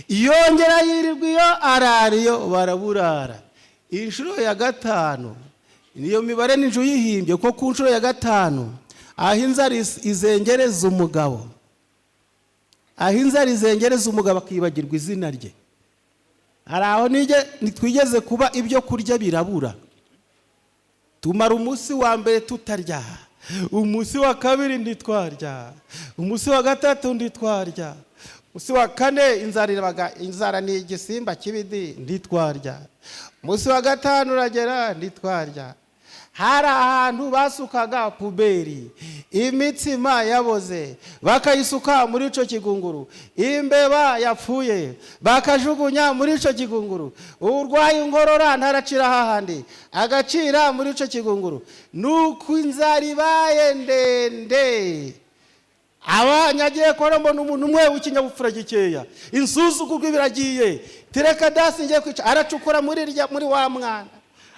Yongera yirirwa iyo, arara iyo, baraburara. Inshuro ya gatanu, niyo mibare n'inzu yihimbye ko ku nshuro ya gatanu, aho inzara izengereza umugabo, aho inzara izengereza umugabo akibagirwa izina rye. Hari aho twigeze kuba, ibyo kurya birabura, tumara umunsi wa mbere tutarya, umunsi wa kabiri ntitwarya, umunsi wa gatatu ntitwarya, umunsi wa kane inzara irabaga. Inzara ni igisimba kibidi. Ntitwarya. Umunsi wa gatanu uragera, ntitwarya. Hari ahantu basukaga poubelle, imitsima yaboze bakayisuka muri icyo kigunguru, imbeba yapfuye bakajugunya muri icyo kigunguru, urwaye inkorora ntaracira hahandi agacira muri icyo kigunguru. Nuko inzara ibaye ndende, abanyagiye kubona, mbona umuntu umwe w'ikinyabupfura gikeya, insuzugurwa biragiye, tereka dasi ngiye kwica. Aracukura muri rya, muri wa mwana,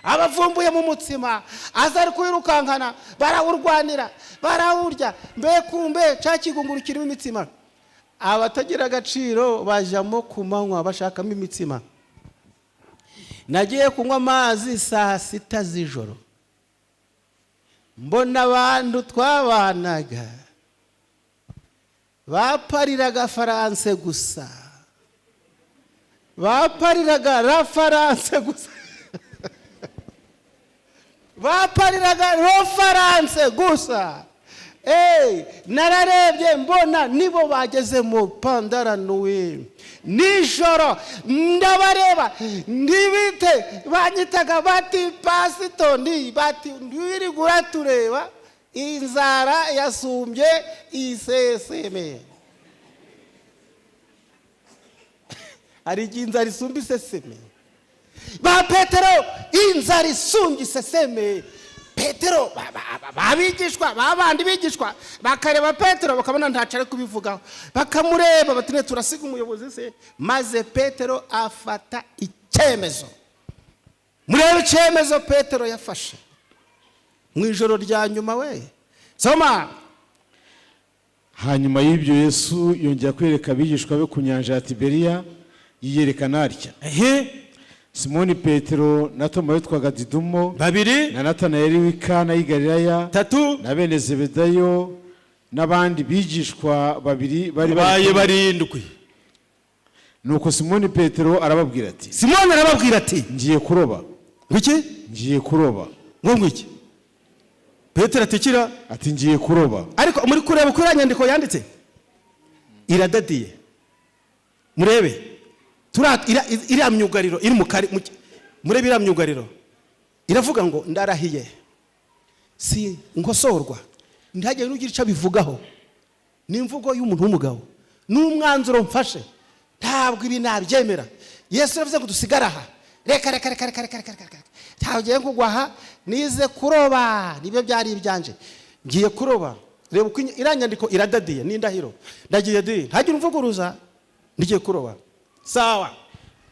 abavumbuye mu mutsima, aza ari kuwirukankana, barawurwanira, barawurya. Mbe kumbe cya kigunguru kirimo imitsima, abatagira agaciro bajyamo ku manywa bashakamo imitsima. Nagiye kunywa amazi saa 6 z'ijoro, mbona abantu twabanaga bapariraga faranse gusa, bapariraga la faranse gusa. Bapariraga rofaranse gusa. Nararebye mbona nibo bageze mu pandaranuwe nijoro, ndabareba ntibite banyitaga bati pasitoni, bati ntiwirigura tureba inzara yasumbye iseseme. Hari igihe inzara isumba iseseme. Ba Petero, inzara isumbye iseseme. Petero, babigishwa babandi bigishwa bakareba Petero bakabona ntaco ari kubivugaho, bakamureba bati ne turasiga umuyobozi se. Maze Petero afata icyemezo. Murebe icyemezo Petero yafashe mu ijoro rya nyuma we. Soma. Hanyuma y'ibyo, Yesu yongera kwereka abigishwa be ku nyanja ya Tiberiya, yiyerekana atya: Simoni Petero na Toma witwaga Didumo, babiri, na Natanayeli w'i Kana y'i Galilaya, tatu, na bene Zebedayo n'abandi bigishwa babiri bari baye kumwe. 7. Nuko Simoni Petero arababwira ati: Simoni arababwira ati: "Ngiye kuroba." Ngwiki? "Ngiye kuroba." Ngo ngwiki? Petero atikira. Ati: "Ngiye kuroba." Ariko muri kureba uko iriya nyandiko yanditse iradadiye, murebe iriya myugariro iri mu kari, murebe iriya myugariro iravuga ngo ndarahiye si nkosorwa, ntihagire n'ugira icyo abivugaho. Ni imvugo y'umuntu w'umugabo, ni umwanzuro mfashe, ntabwo ibi nabyemera. Yesu yavuze ngo dusigare aha. Reka reka reka reka reka reka reka reka, ntabwo ngiye kugwa aha. Nize kuroba, nibyo byari ibyanje, ngiye kuroba. Reba uko iriya nyandiko iradadiye, ni indahiro. Ndagiye di, ntagire umvuguruza, ngiye kuroba. Sawa.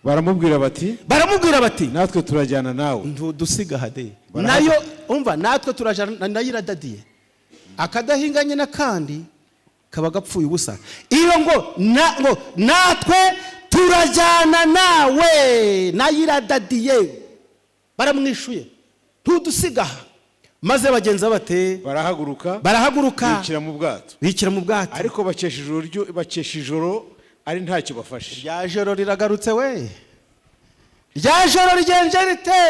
Baramubwira bati: Baramubwira bati: "Natwe turajyana nawe." Ntudusiga aha de. Nayo umva, natwe turajana nayo, iradadiye. Akadahinganye n'akandi kaba gapfuye ubusa. Iyo ngo na, ngo natwe turajyana nawe, nayo iradadiye. Baramwishuye, ntudusiga aha. Maze bagenza bate? Barahaguruka, Barahaguruka, bikira mu bwato, bikira mu bwato. Ariko bakesha ijoro bakesha ijoro ari ntacyo bafashe. Rya joro riragarutse we! Rya joro rigenje rite?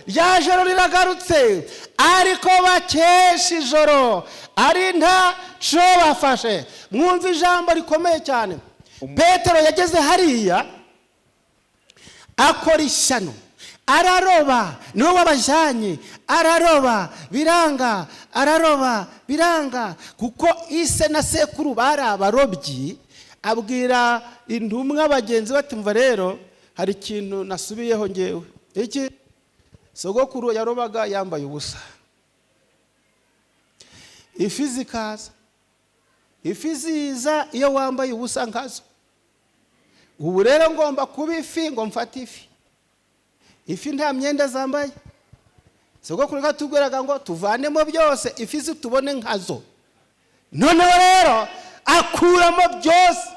Rya joro riragarutse, ariko bakesha ijoro ari nta cyo bafashe. Mwumva ijambo rikomeye cyane. Petero yageze hariya akora ishyano, araroba, niwe wabajyanye, araroba biranga, araroba biranga, kuko ise na sekuru bari abarobyi. Abwira intumwa bagenzi bati: "Mva rero, hari ikintu nasubiyeho ngewe. Iki sogokuru yarobaga yambaye ubusa, ifi zikaza, ifi ziza iyo wambaye ubusa nkazo. Ubu rero ngomba kuba ifi ngo mfate ifi. Ifi nta myenda zambaye. Sogokuru katubwiraga ngo tuvanemo byose, ifi zitubone nkazo." Noneho rero akuramo byose.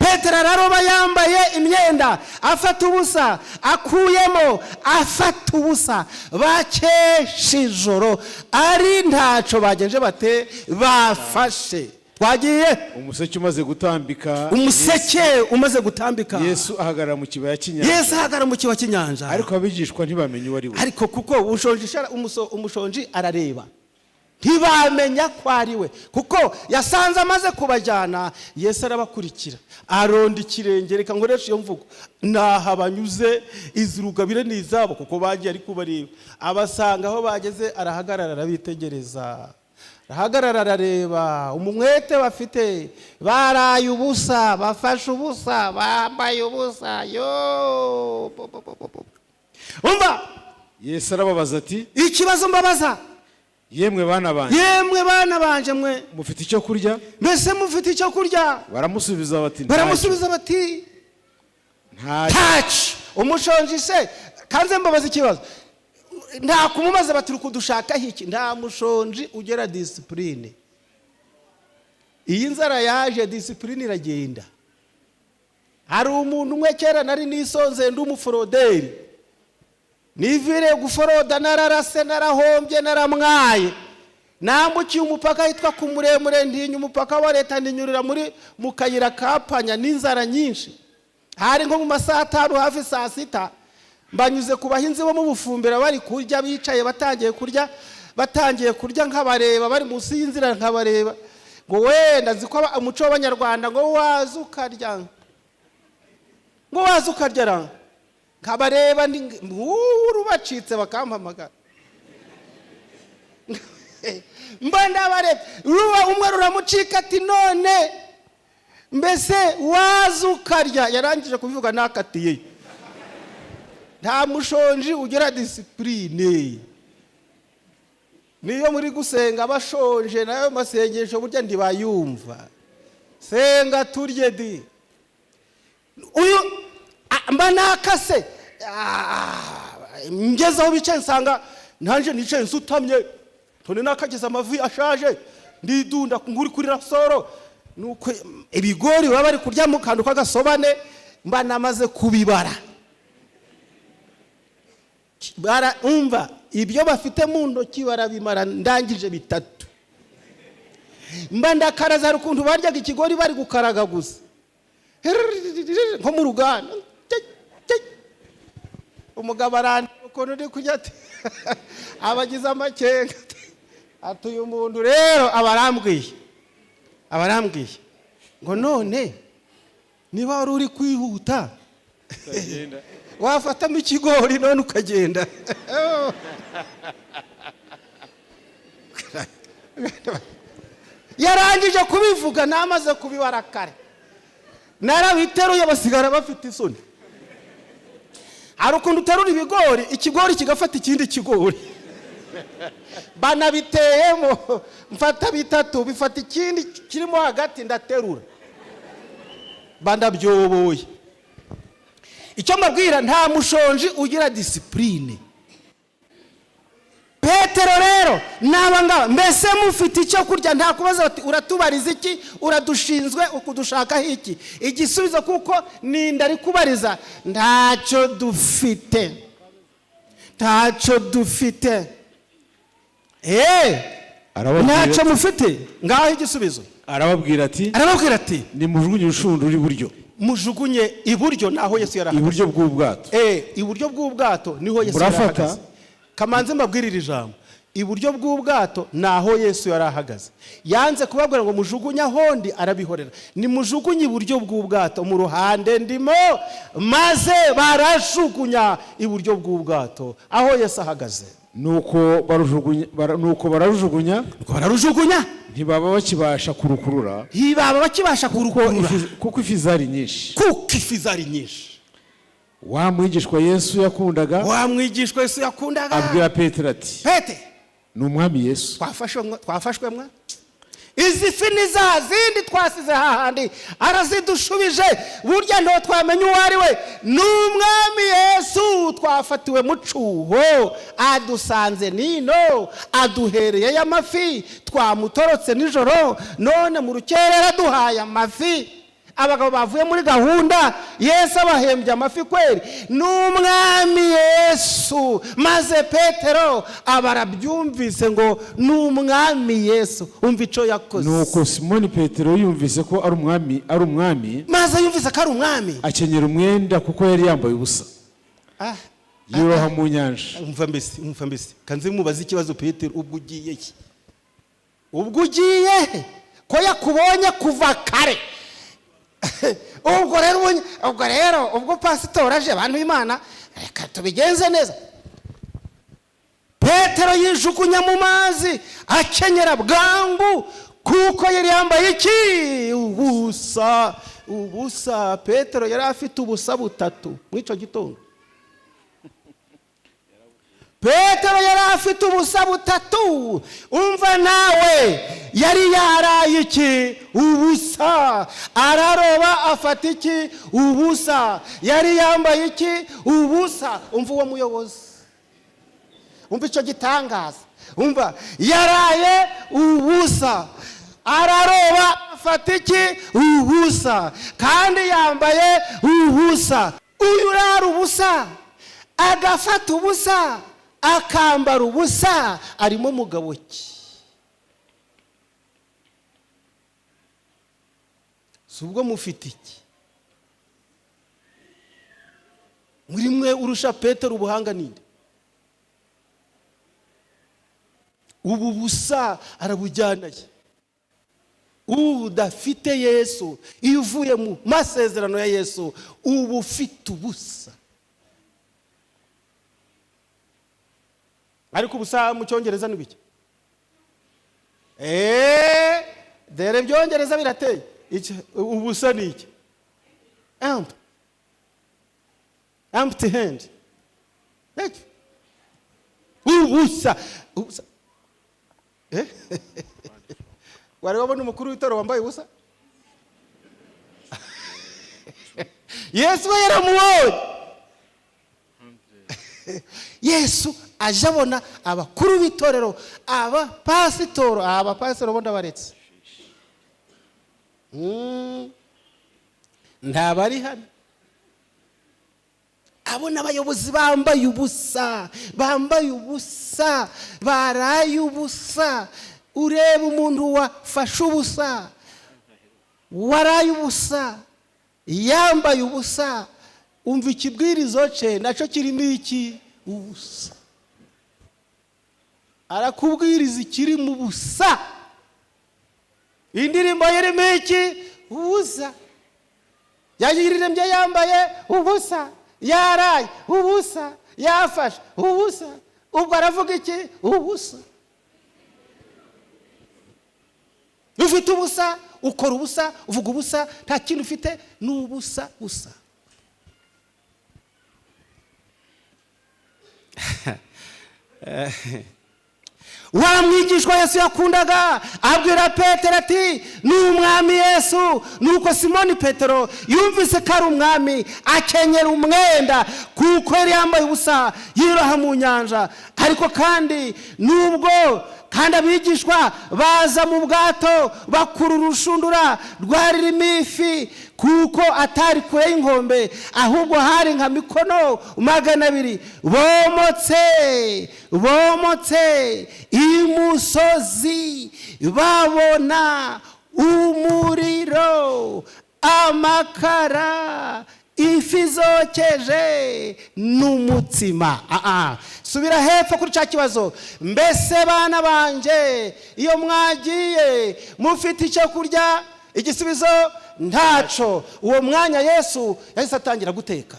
Petero araroba yambaye imyenda, afata ubusa, akuyemo afata ubusa. Bakesha ijoro ari ntaco bagenje bate bafashe. Twagiye. Umuseke umaze gutambika, Umuseke umaze gutambika, Yesu ahagarara mu kibaya cy'inyanja. Yesu ahagarara mu kibaya cy'inyanja. Ariko abigishwa ntibamenye uwo ari we. Ariko kuko ubushonji umushonji arareba, ntibamenya ko ari we, kuko yasanze amaze kubajyana. Yesu arabakurikira, aronda ikirenge. Reka nkoreshe iyo mvugo, naha banyuze, izi rugabire ni izabo, kuko bagiye ari kubareba. Abasanga aho bageze, arahagarara, arabitegereza, arahagarara, arareba umwete bafite. Baraye ubusa, bafashe ubusa, bambaye ubusa, yo bo, bo, bo, bo, bo. Umva. Yesu arababaza ati: Ikibazo mbabaza: "Yemwe bana banjye, "Yemwe bana banje mwe, mufite icyo kurya?" Mbese mufite icyo kurya?" Baramusubiza bati: "Ntacyo." Baramusubiza bati: "Ntacyo." "Ntacyo." Umushonji se, kanze mbabaza ikibazo, nta kumubaza bati: "Uri kudushakaho iki?" Nta mushonji ugera discipline. Iyi nzara yaje, discipline iragenda. Hari umuntu umwe kera nari nisonze, ndi umuforoderi, nivire guforoda, nararase, narahombye, naramwaye. Nambukiye umupaka hitwa ku Muremure, ntinya umupaka wa leta, ntinyurira muri mu kayira ka panya n'inzara nyinshi. Hari nko mu masaha 5, hafi saa 6. Mbanyuze ku bahinzi bo mu Bufumbira bari kurya, bicaye batangiye kurya, batangiye kurya, nkabareba bari munsi y'inzira, nkabareba ngo wenda nzi ko umuco w'Abanyarwanda ngo waza ukarya, ngo waza ukarya ra, nkabareba rubacitse bakampamagara. Mba ndabareba, ruba umwe ruramucika ati: "None mbese waza ukarya?" Yarangije kubivuga nakatiye. Nta mushonji ugira discipline. Niyo muri gusenga bashonje, nayo masengesho burya ntibayumva. Senga turye di. Uyu mba nakase. Ngeze aho bicaye nsanga nanjye nicaye nsutamye, none nakageze amavi ashaje, ndidunda nkuri kuri rasoro. Nuko ibigori baba bari kurya mu kantu k'agasobane mba namaze kubibara. Umva, ibyo bafite mu ntoki barabimara. Ndangije bitatu mba ndakaraza. Hari ukuntu baryaga ikigori bari gukaraga gusa nko mu ruganda. Umugabo arandeba ukuntu uri kurya, ati abagize amakenga, ati uyu muntu rero aba arambwiye ngo none niba wari uri kwihuta wafatamo ikigori none ukagenda. Yarangije kubivuga namaze kubibara kare, narabiteruye, basigara bafite isoni. Hari ukuntu uterura ibigori, ikigori kigafata ikindi kigori, banabiteyemo. Mfata bitatu bifata ikindi kirimo hagati, ndaterura, bandabyoboye. Icyo mbabwira, nta mushonji ugira discipline. Petero rero n'aba ngaba, mbese mufite icyo kurya? Nta kubaza bati: "Uratubariza iki? Uradushinzwe ukudushakaho iki?" Igisubizo, kuko ninda ari kubariza, ntacyo dufite, ntacyo dufite. Arababwira Ntacyo mufite. Ngaho igisubizo. Arababwira ati: Arababwira ati: "Nimujugunye urushundura iburyo." Mujugunye iburyo, naho Yesu yari ahagaze. Iburyo bw'ubwato. Iburyo bw'ubwato niho Yesu yari Murafata. ahagaze. Kamanze mbabwirire ijambo: iburyo bw'ubwato naho Yesu yari ahagaze. Yanze kubabwira ngo mujugunye ahondi, arabihorera. Nimujugunye iburyo bw'ubwato mu ruhande ndimo. Maze barajugunya iburyo bw'ubwato aho Yesu ahagaze. Nuko bararujugunya. Nuko bararujugunya. Ntibaba bakibasha kurukurura. Ntibaba bakibasha kurukurura. Kuko ifi zari nyinshi. Kuko ifi zari nyinshi. Wa mwigishwa Yesu yakundaga Wa mwigishwa Yesu yakundaga abwira Petero ati: Pete "Ni Umwami Yesu." Twafashwe mwa, twafashwe mwa. Izi fi ni za zindi twasize hahandi, arazidushubije. Burya nto twamenya uwo ari we, ni Umwami Yesu. Twafatiwe mu cuho, adusanze nino, aduhereye amafi. Twamutorotse nijoro, none mu rukerera aduhaye amafi. Abagabo bavuye muri gahunda, Yesu abahembye amafi kweri. Ni Umwami Yesu. Maze Petero aba arabyumvise ngo ni Umwami Yesu. Umva icyo yakoze. Nuko Simoni Petero yumvise ko ari Umwami, ari Umwami, Maze yumvise ko ari Umwami, akenyera umwenda kuko yari yambaye ubusa, yiroha mu nyanja. Umva mbese, umva mbese, kanze mubaze ikibazo. Petero, ubwo ugiye he? Ubwo ugiye he ko yakubonye kuva kare? Ubwo rero ubwo rero ubwo pasitori aje, abantu b'Imana, reka tubigenze neza. Petero yijugunya mu mazi, akenyera bwangu kuko yari yambaye iki? Ubusa, ubusa. Petero yari afite ubusa butatu muri icyo gitondo. Petero yari afite ubusa butatu. Umva nawe, yari yaraye iki? Ubusa. Araroba, afata iki? Ubusa. Yari yambaye iki? Ubusa. Umva uwo muyobozi, umva icyo gitangaza. Umva, yaraye ubusa, araroba, afata iki? Ubusa. Kandi yambaye ubusa. Uyu urara ubusa, agafata ubusa, akambara ubusa, arimo mugabo ki? Si ubwo mufite iki? Muri mwe urusha Petero ubuhanga ninde? Ubu busa arabujyanaye. Udafite Yesu, iyo uvuye mu masezerano ya Yesu uba ufite ubusa. Ariko ubusa mu Cyongereza ni bike. Dore ibyongereza birateye. Ubusa ni iki? Empty hand. Ubusa. Ubusa. Wari wabona umukuru w'itorero wambaye ubusa? Yesu we yaramubonye. Yesu aje abona abakuru b'itorero, abapasitoro, abapasitoro bo ndabaretse. Ntabari hano. Abona abayobozi bambaye ubusa, bambaye ubusa, baraye ubusa. Ureba umuntu wafashe ubusa, waraye ubusa, yambaye ubusa, umva ikibwirizo cye nacyo kirimo iki? Ubusa. Arakubwiriza ikiri mu busa. Indirimbo irimo iki? Ubusa. Yayiririmbye yambaye ubusa, yaraye ubusa, yafashe ubusa. Ubwo aravuga iki? Ubusa. Ufite ubusa, ukora ubusa, uvuga ubusa, nta kintu ufite, ni ubusa busa. Wa mwigishwa Yesu yakundaga abwira Petero ati ni umwami Yesu. Nuko Simoni Petero yumvise ko ari umwami, akenyera umwenda kuko yari yambaye ubusa, yiroha mu nyanja. Ariko kandi nubwo kandi abigishwa baza mu bwato bakura urushundura rwari rurimo ifi, kuko atari kure y'inkombe, ahubwo hari nka mikono 200. Bomotse imusozi, babona umuriro, amakara, ifi zokeje n'umutsima. Subira hepfo kuri cya kibazo. Mbese bana banjye, iyo mwagiye mufite icyo kurya? Igisubizo ntaco. Uwo mwanya Yesu yahise atangira guteka.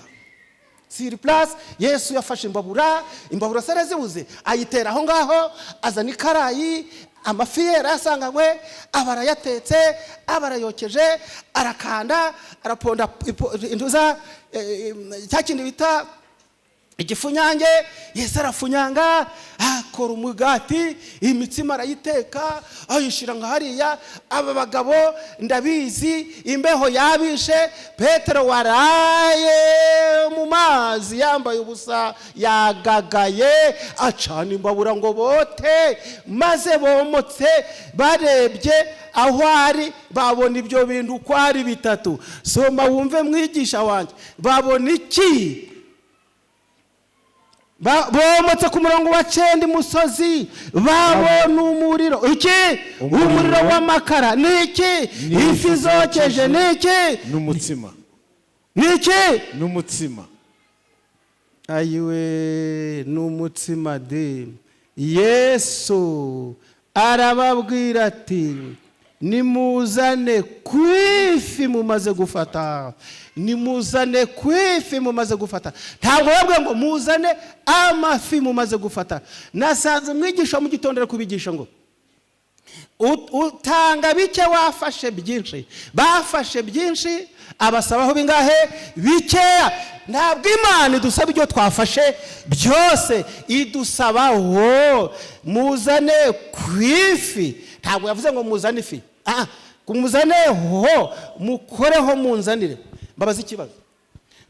Siri plus Yesu yafashe imbabura, imbabura sare zibuze, ayitera aho ngaho, azana ikarayi, amafi ye yarasanganywe, aba arayatetse, aba arayokeje, arakanda, araponda intuza, cya kindi bita igifunyange. Yesu arafunyanga, akora umugati, imitsima arayiteka, ayishyira nka hariya. Aba bagabo ndabizi imbeho yabishe. Petero waraye mu mazi yambaye ubusa, yagagaye, acana imbabura ngo bote, maze bomotse barebye aho ari babona ibyo bintu uko ari bitatu. Soma wumve mwigisha wanjye, babona iki? Bomotse ku murongo wa 9 imusozi, babona umuriro. Iki? Umuriro w'amakara. Ni iki? Ifi zokeje. Ni iki? N'umutsima. Ni iki? N'umutsima. Ayiwe, n'umutsima de. Yesu arababwira ati nimuzane ku ifi mumaze gufata, nimuzane ku ifi mumaze gufata. Ntabwo babwiye ngo muzane amafi mumaze gufata. Nasanze umwigisha mu gitondo ari kubigisha ngo utanga bike wafashe byinshi. Bafashe byinshi, abasabaho bingahe? Bikeya. Ntabwo Imana idusaba ibyo twafashe byose, idusabaho muzane ku ifi. Ntabwo yavuze ngo muzane ifi, muzane ho, mukoreho, munzanire. Mbabaza ikibazo,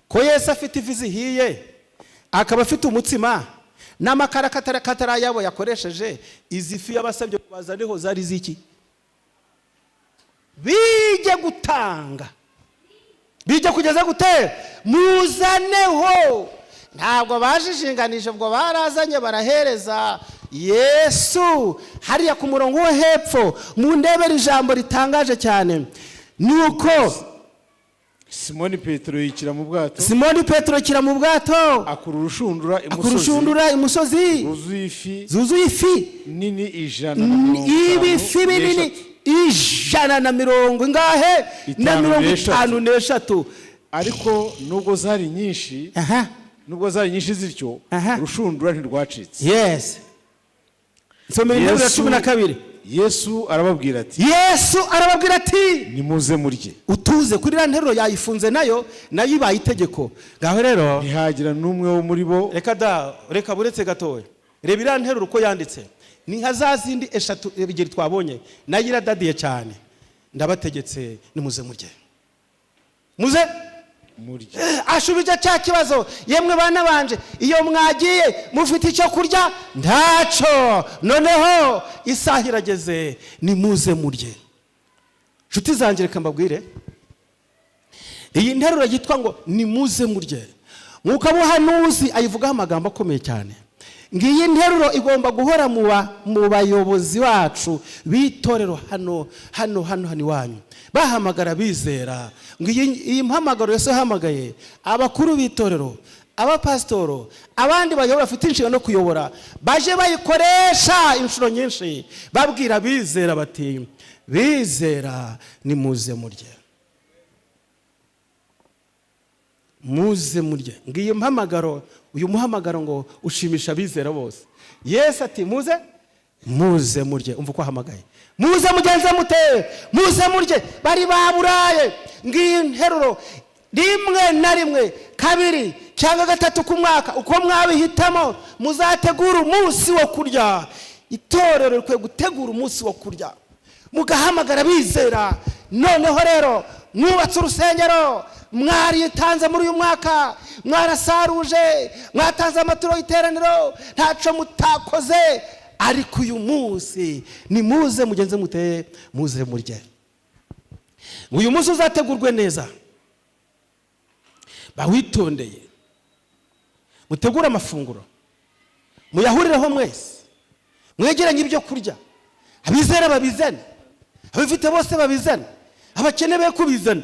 ko Yesu afite ifi zihiye, akaba afite umutsima n'amakara katari ayabo yakoresheje, izi fi yabasabye kubazaneho zari ziki? Bijye gutanga, bijye kugeza gutera, muzaneho. Ntabwo bajijinganije, ubwo barazanye barahereza Yesu. Hariya ku murongo wo hepfo mu ndebere ijambo ritangaje cyane, nuko Simoni Petero yikira mu bwato, Simoni Petero akira mu bwato, akura urushundura imusozi, akurushundura imusozi, rwuzuye ifi zuzuye ifi nini 150 ibifi binini n'eshatu. Ijana na mirongo ingahe? Na Itanu mirongo n'eshatu. itanu n'eshatu. Ariko nubwo zari nyinshi, nubwo zari nyinshi zityo, urushundura ntirwacitse. Yes, nsomera interuro ya 12. Yesu arababwira ati: Yesu arababwira ati: "Nimuze murye." Utuze kuri iriya nteruro, yayifunze nayo, nayo ibaye itegeko. Ngaho rero. Ntihagira n'umwe wo muri bo. Reka da, reka, buretse gatoya. Reba iriya nteruro uko yanditse, ni nka za zindi eshatu, ebyiri twabonye, nayo iradadiye cyane. Ndabategetse, nimuze murye, muze murye. Ashubije cya kibazo: yemwe bana banje, iyo mwagiye mufite icyo kurya? Ntacyo. Noneho isaha irageze, nimuze murye. Nshuti zanjye, reka mbabwire, iyi nteruro yitwa ngo "nimuze murye", Mwuka buhanuzi ayivugaho amagambo akomeye cyane. Ngiyi nteruro igomba guhora mu bayobozi bacu b'itorero hano hano hano hano iwanyu, bahamagara bizera. Ngo iyi mpamagaro yose yahamagaye abakuru b'itorero, abapasitoro, abandi bayobora bafite inshingano yo kuyobora, baje bayikoresha inshuro nyinshi babwira bizera bati: "Bizera, nimuze murye, muze murye." Ngo iyi mpamagaro, uyu muhamagaro ngo ushimisha abizera bose. Yesu ati: "Muze, muze murye." Umva uko ahamagaye: "Muze mugenze mute? Muze murye." Bari baburaye. Ngiyi nteruro rimwe na rimwe, kabiri cyangwa gatatu ku mwaka, uko mwabihitamo, muzategura umunsi wo kurya. Itorero rikwiye gutegura umunsi wo kurya, mugahamagara bizera. Noneho rero mwubatse urusengero, mwaritanze muri uyu mwaka, mwarasaruje, mwatanze amaturo y'iteraniro, ntaco mutakoze, ariko uyu munsi nimuze mugenze mute? Muze murye. Uyu munsi uzategurwe neza, bawitondeye, mutegure amafunguro, muyahurireho mwese, mwegeranye ibyo kurya, abizera babizane, abifite bose babizane, abakene be kubizana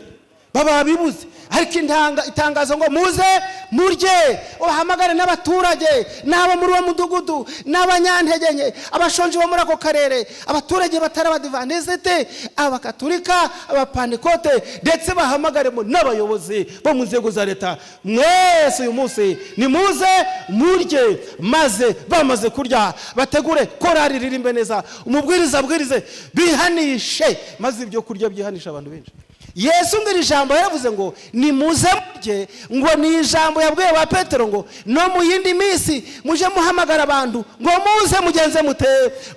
baba bibuze. Ariko intanga itangazo ngo "muze murye", ubahamagare n'abaturage n'abo muri uwo mudugudu n'abanyantege nke, abashonje bo muri ako karere, abaturage batari abadivantisite, abakaturika, abapantekote, ndetse bahamagaremo n'abayobozi bo mu nzego za leta. Mwese uyu munsi nimuze murye. Maze bamaze kurya, bategure korari ririmbe neza, umubwiriza abwirize, bihanishe, maze ibyo kurya byihanisha abantu benshi. Yesu ngo iri jambo yaravuze ngo "nimuze murye", ngo ni ijambo yabwiye ba Petero ngo no mu yindi minsi muje muhamagara abantu ngo "muze mugenze mute?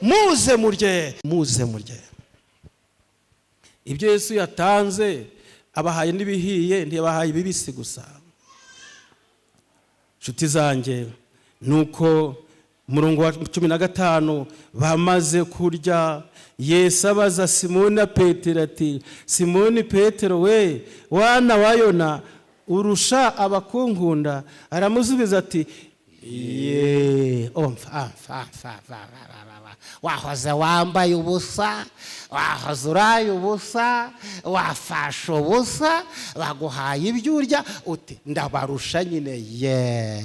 Muze murye, muze murye." Ibyo Yesu yatanze, abahaye n'ibihiye, ntiyabahaye ibibisi gusa. Inshuti zanjye, nuko umurongo wa 15, bamaze kurya, Yesu abaza Simoni na Petero ati: "Simoni Petero we, wana wa Yona, urusha abakunkunda?" Aramusubiza ati: "Ye." Omfa amfa amfa amfa, amfa, amfa. Wahoze wambaye ubusa, wahoze uraye ubusa, wafashe ubusa, baguhaye ibyo urya, uti "ndabarusha nyine, ye,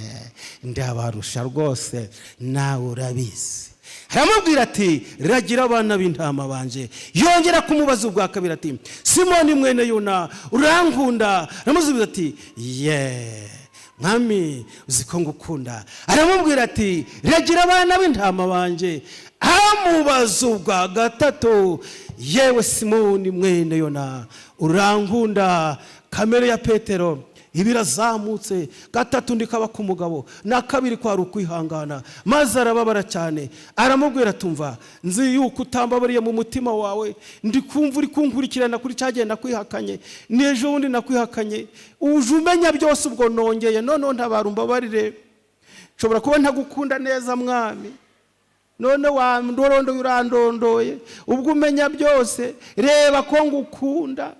ndabarusha rwose, nawe urabizi." Aramubwira ati: "Ragira abana b'intama banje." Yongera kumubaza ubwa kabiri ati: "Simoni mwene Yona, urankunda?" Aramusubiza ati: "Ye, mwami, uzi ko ngukunda." Aramubwira ati: "Ragira abana b'intama banje." Amubaza ubwa gatatu: "Yewe Simoni mwene Yona, urankunda?" Kamere ya Petero iba irazamutse. Gatatu ndikaba ku mugabo, na kabiri kwari ukwihangana, maze arababara cyane. Aramubwira: "Tumva, nzi yuko utambabariye mu mutima wawe, ndi kumva uri kunkurikirana kuri cya gihe nakwihakanye, n'ejo bundi nakwihakanye, uje umenya byose. Ubwo nongeye noneho ntabara, umbabarire, nshobora kuba ntagukunda neza, mwami. None wandondoye, urandondoye, ubwo umenya byose, reba ko ngukunda."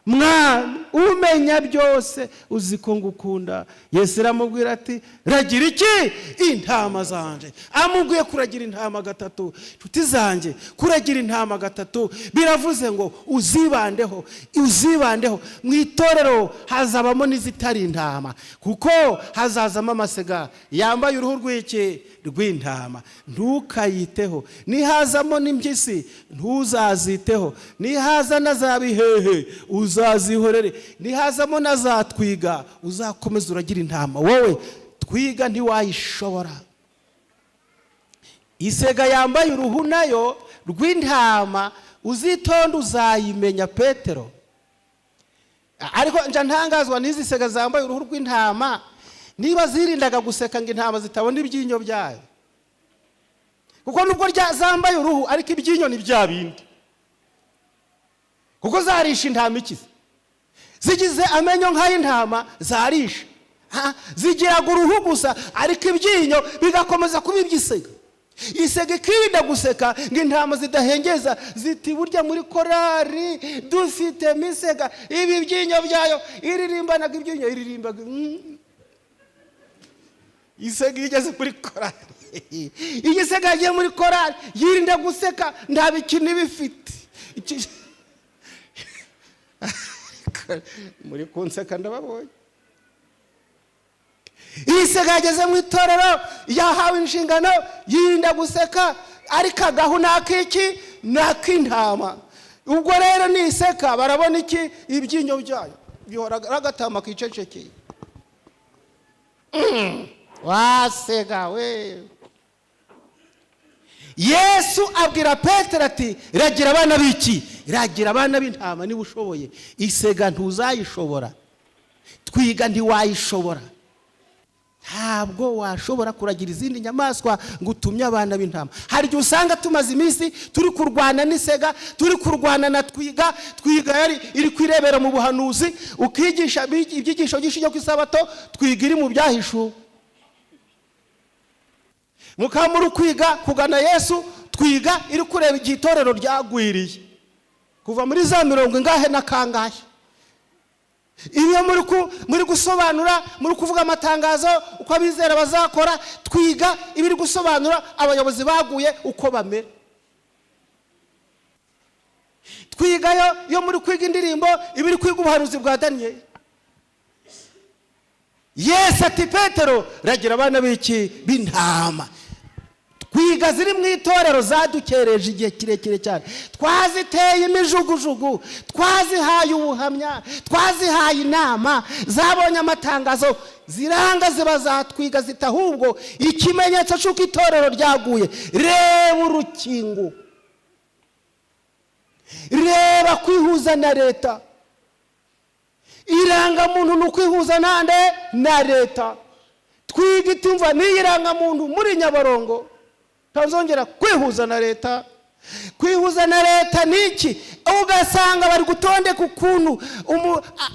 Mwami, umenya byose, uzi ko ngukunda. Yesu aramubwira ati: "Ragira iki? Intama zanje." Amubwiye kuragira intama gatatu. Inshuti zanjye, kuragira intama gatatu biravuze ngo uzibandeho, uzibandeho. Mu itorero hazabamo n'izitari intama, kuko hazazamo amasega yambaye uruhu rw'iki? Rw'intama. Ntukayiteho. Nihazamo n'impyisi, ntuzaziteho. Nihaza na za bihehe, uzazihorere. Nihazamo na za twiga, uzakomeza uragira intama. Wowe twiga ntiwayishobora. Isega yambaye uruhu nayo rw'intama, uzitonde uzayimenya. Petero, ariko nja ntangazwa n'izi sega zambaye uruhu rw'intama, niba zirindaga guseka ngo intama zitabona ibyinyo byayo, kuko nubwo zambaye uruhu, ariko ibyinyo ni bya bindi, kuko zarisha intama ikize. Zigize amenyo nk'ay'intama, zarisha. Zigiraga uruhu gusa, ariko ibyinyo bigakomeza kuba iby'isega. Isega ikirinda guseka ngo intama zidahengeza ziti: "Burya muri korari dufitemo isega." Ibi byinyo byayo iririmbanaga ibyinyo, iririmbaga. Isega iyo igeze muri korari, iyo isega yagiye muri korari, yirinda guseka, nta bikini bifite. Muri kunseka, ndababonye. Iyi sega yageze mu itorero, yahawe inshingano, yirinda guseka, ariko agahu ni ak'iki? Ni ak'intama. Ubwo rero niseka barabona iki? Ibyinyo byayo. Bihora agatama kicecekeye. Wasega we! Yesu abwira Petero ati: "Ragira abana b'iki? Ragira abana b'intama niba ushoboye. Isega ntuzayishobora, twiga ntiwayishobora. Ntabwo washobora kuragira izindi nyamaswa ngo utumye abana b'intama." Hari igihe usanga tumaze iminsi turi kurwana n'isega, turi kurwana na twiga. Twiga yari iri kwirebera mu buhanuzi, ukigisha ibyigisho byinshi byo ku Isabato, twiga iri mu byahishuwe. Mukaba muri kwiga kugana Yesu, twiga iri kureba igihe itorero ryagwiriye kuva muri za mirongo ingahe na kangahe. Iyo muri gusobanura, muri kuvuga amatangazo uko abizera bazakora, twiga ibiri gusobanura abayobozi baguye uko bamera. Twigayo iyo muri kwiga indirimbo, ibiri kwiga ubuhanuzi bwa Daniyeli. Yesu ati: "Petero, ragira abana b'iki? B'intama." Twiga ziri mu itorero zadukereje igihe kirekire cyane. Twaziteye imijugujugu, twazihaye ubuhamya, twazihaye inama, zabonye amatangazo, ziranga, ziba zatwiga zita: "Ahubwo ikimenyetso cy'uko itorero ryaguye, reba urukingo, reba kwihuza na leta." Irangamuntu ni ukwihuza nande? Na leta. Twiga itumva n'iyi rangamuntu muri Nyabarongo, ntazongera kwihuza na leta. Kwihuza na leta ni iki? Ugasanga bari gutondeka ukuntu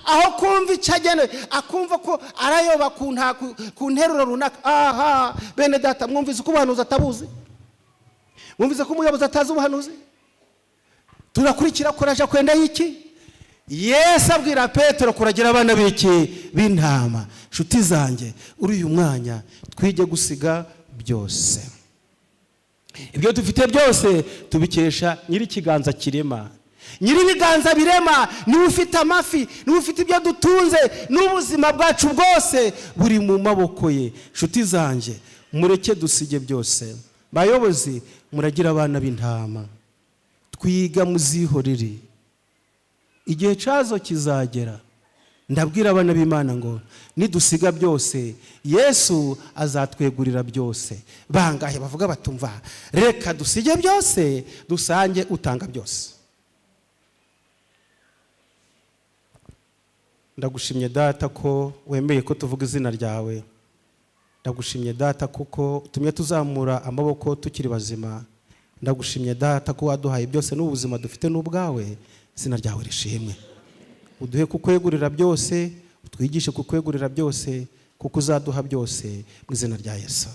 aho kumva icyo agenewe, akumva ko arayoba ku nteruro runaka. Aha bene data, mwumvise uko ubuhanuzi atabuzi? Mwumvise ko umuyobozi atazi ubuhanuzi? Turakurikira kuraja kwenda y'iki? Yesu abwira Petero kuragira abana b'iki? B'intama. Nshuti zanjye, uri uyu mwanya twige gusiga byose. Ibyo dufite byose tubikesha nyir'ikiganza kirema. Nyir'ibiganza birema niwe ufite amafi, niwe ufite ibyo dutunze, n'ubuzima bwacu bwose buri mu maboko ye. Nshuti zanjye, mureke dusige byose. Bayobozi, muragira abana b'intama. Twiga muzihorere, igihe cyazo kizagera. Ndabwira abana b'Imana ngo nidusiga byose, Yesu azatwegurira byose. Bangahe bavuga batumva: "Reka dusige byose, dusange utanga byose"? Ndagushimye Data ko wemeye ko tuvuga izina ryawe. Ndagushimye Data kuko utumye tuzamura amaboko tukiri bazima. Ndagushimye Data ko waduhaye byose, n'ubuzima dufite n'ubwawe. Izina ryawe rishimwe. Uduhe kukwegurira byose, utwigishe kukwegurira byose, kuko uzaduha byose, mu izina rya Yesu.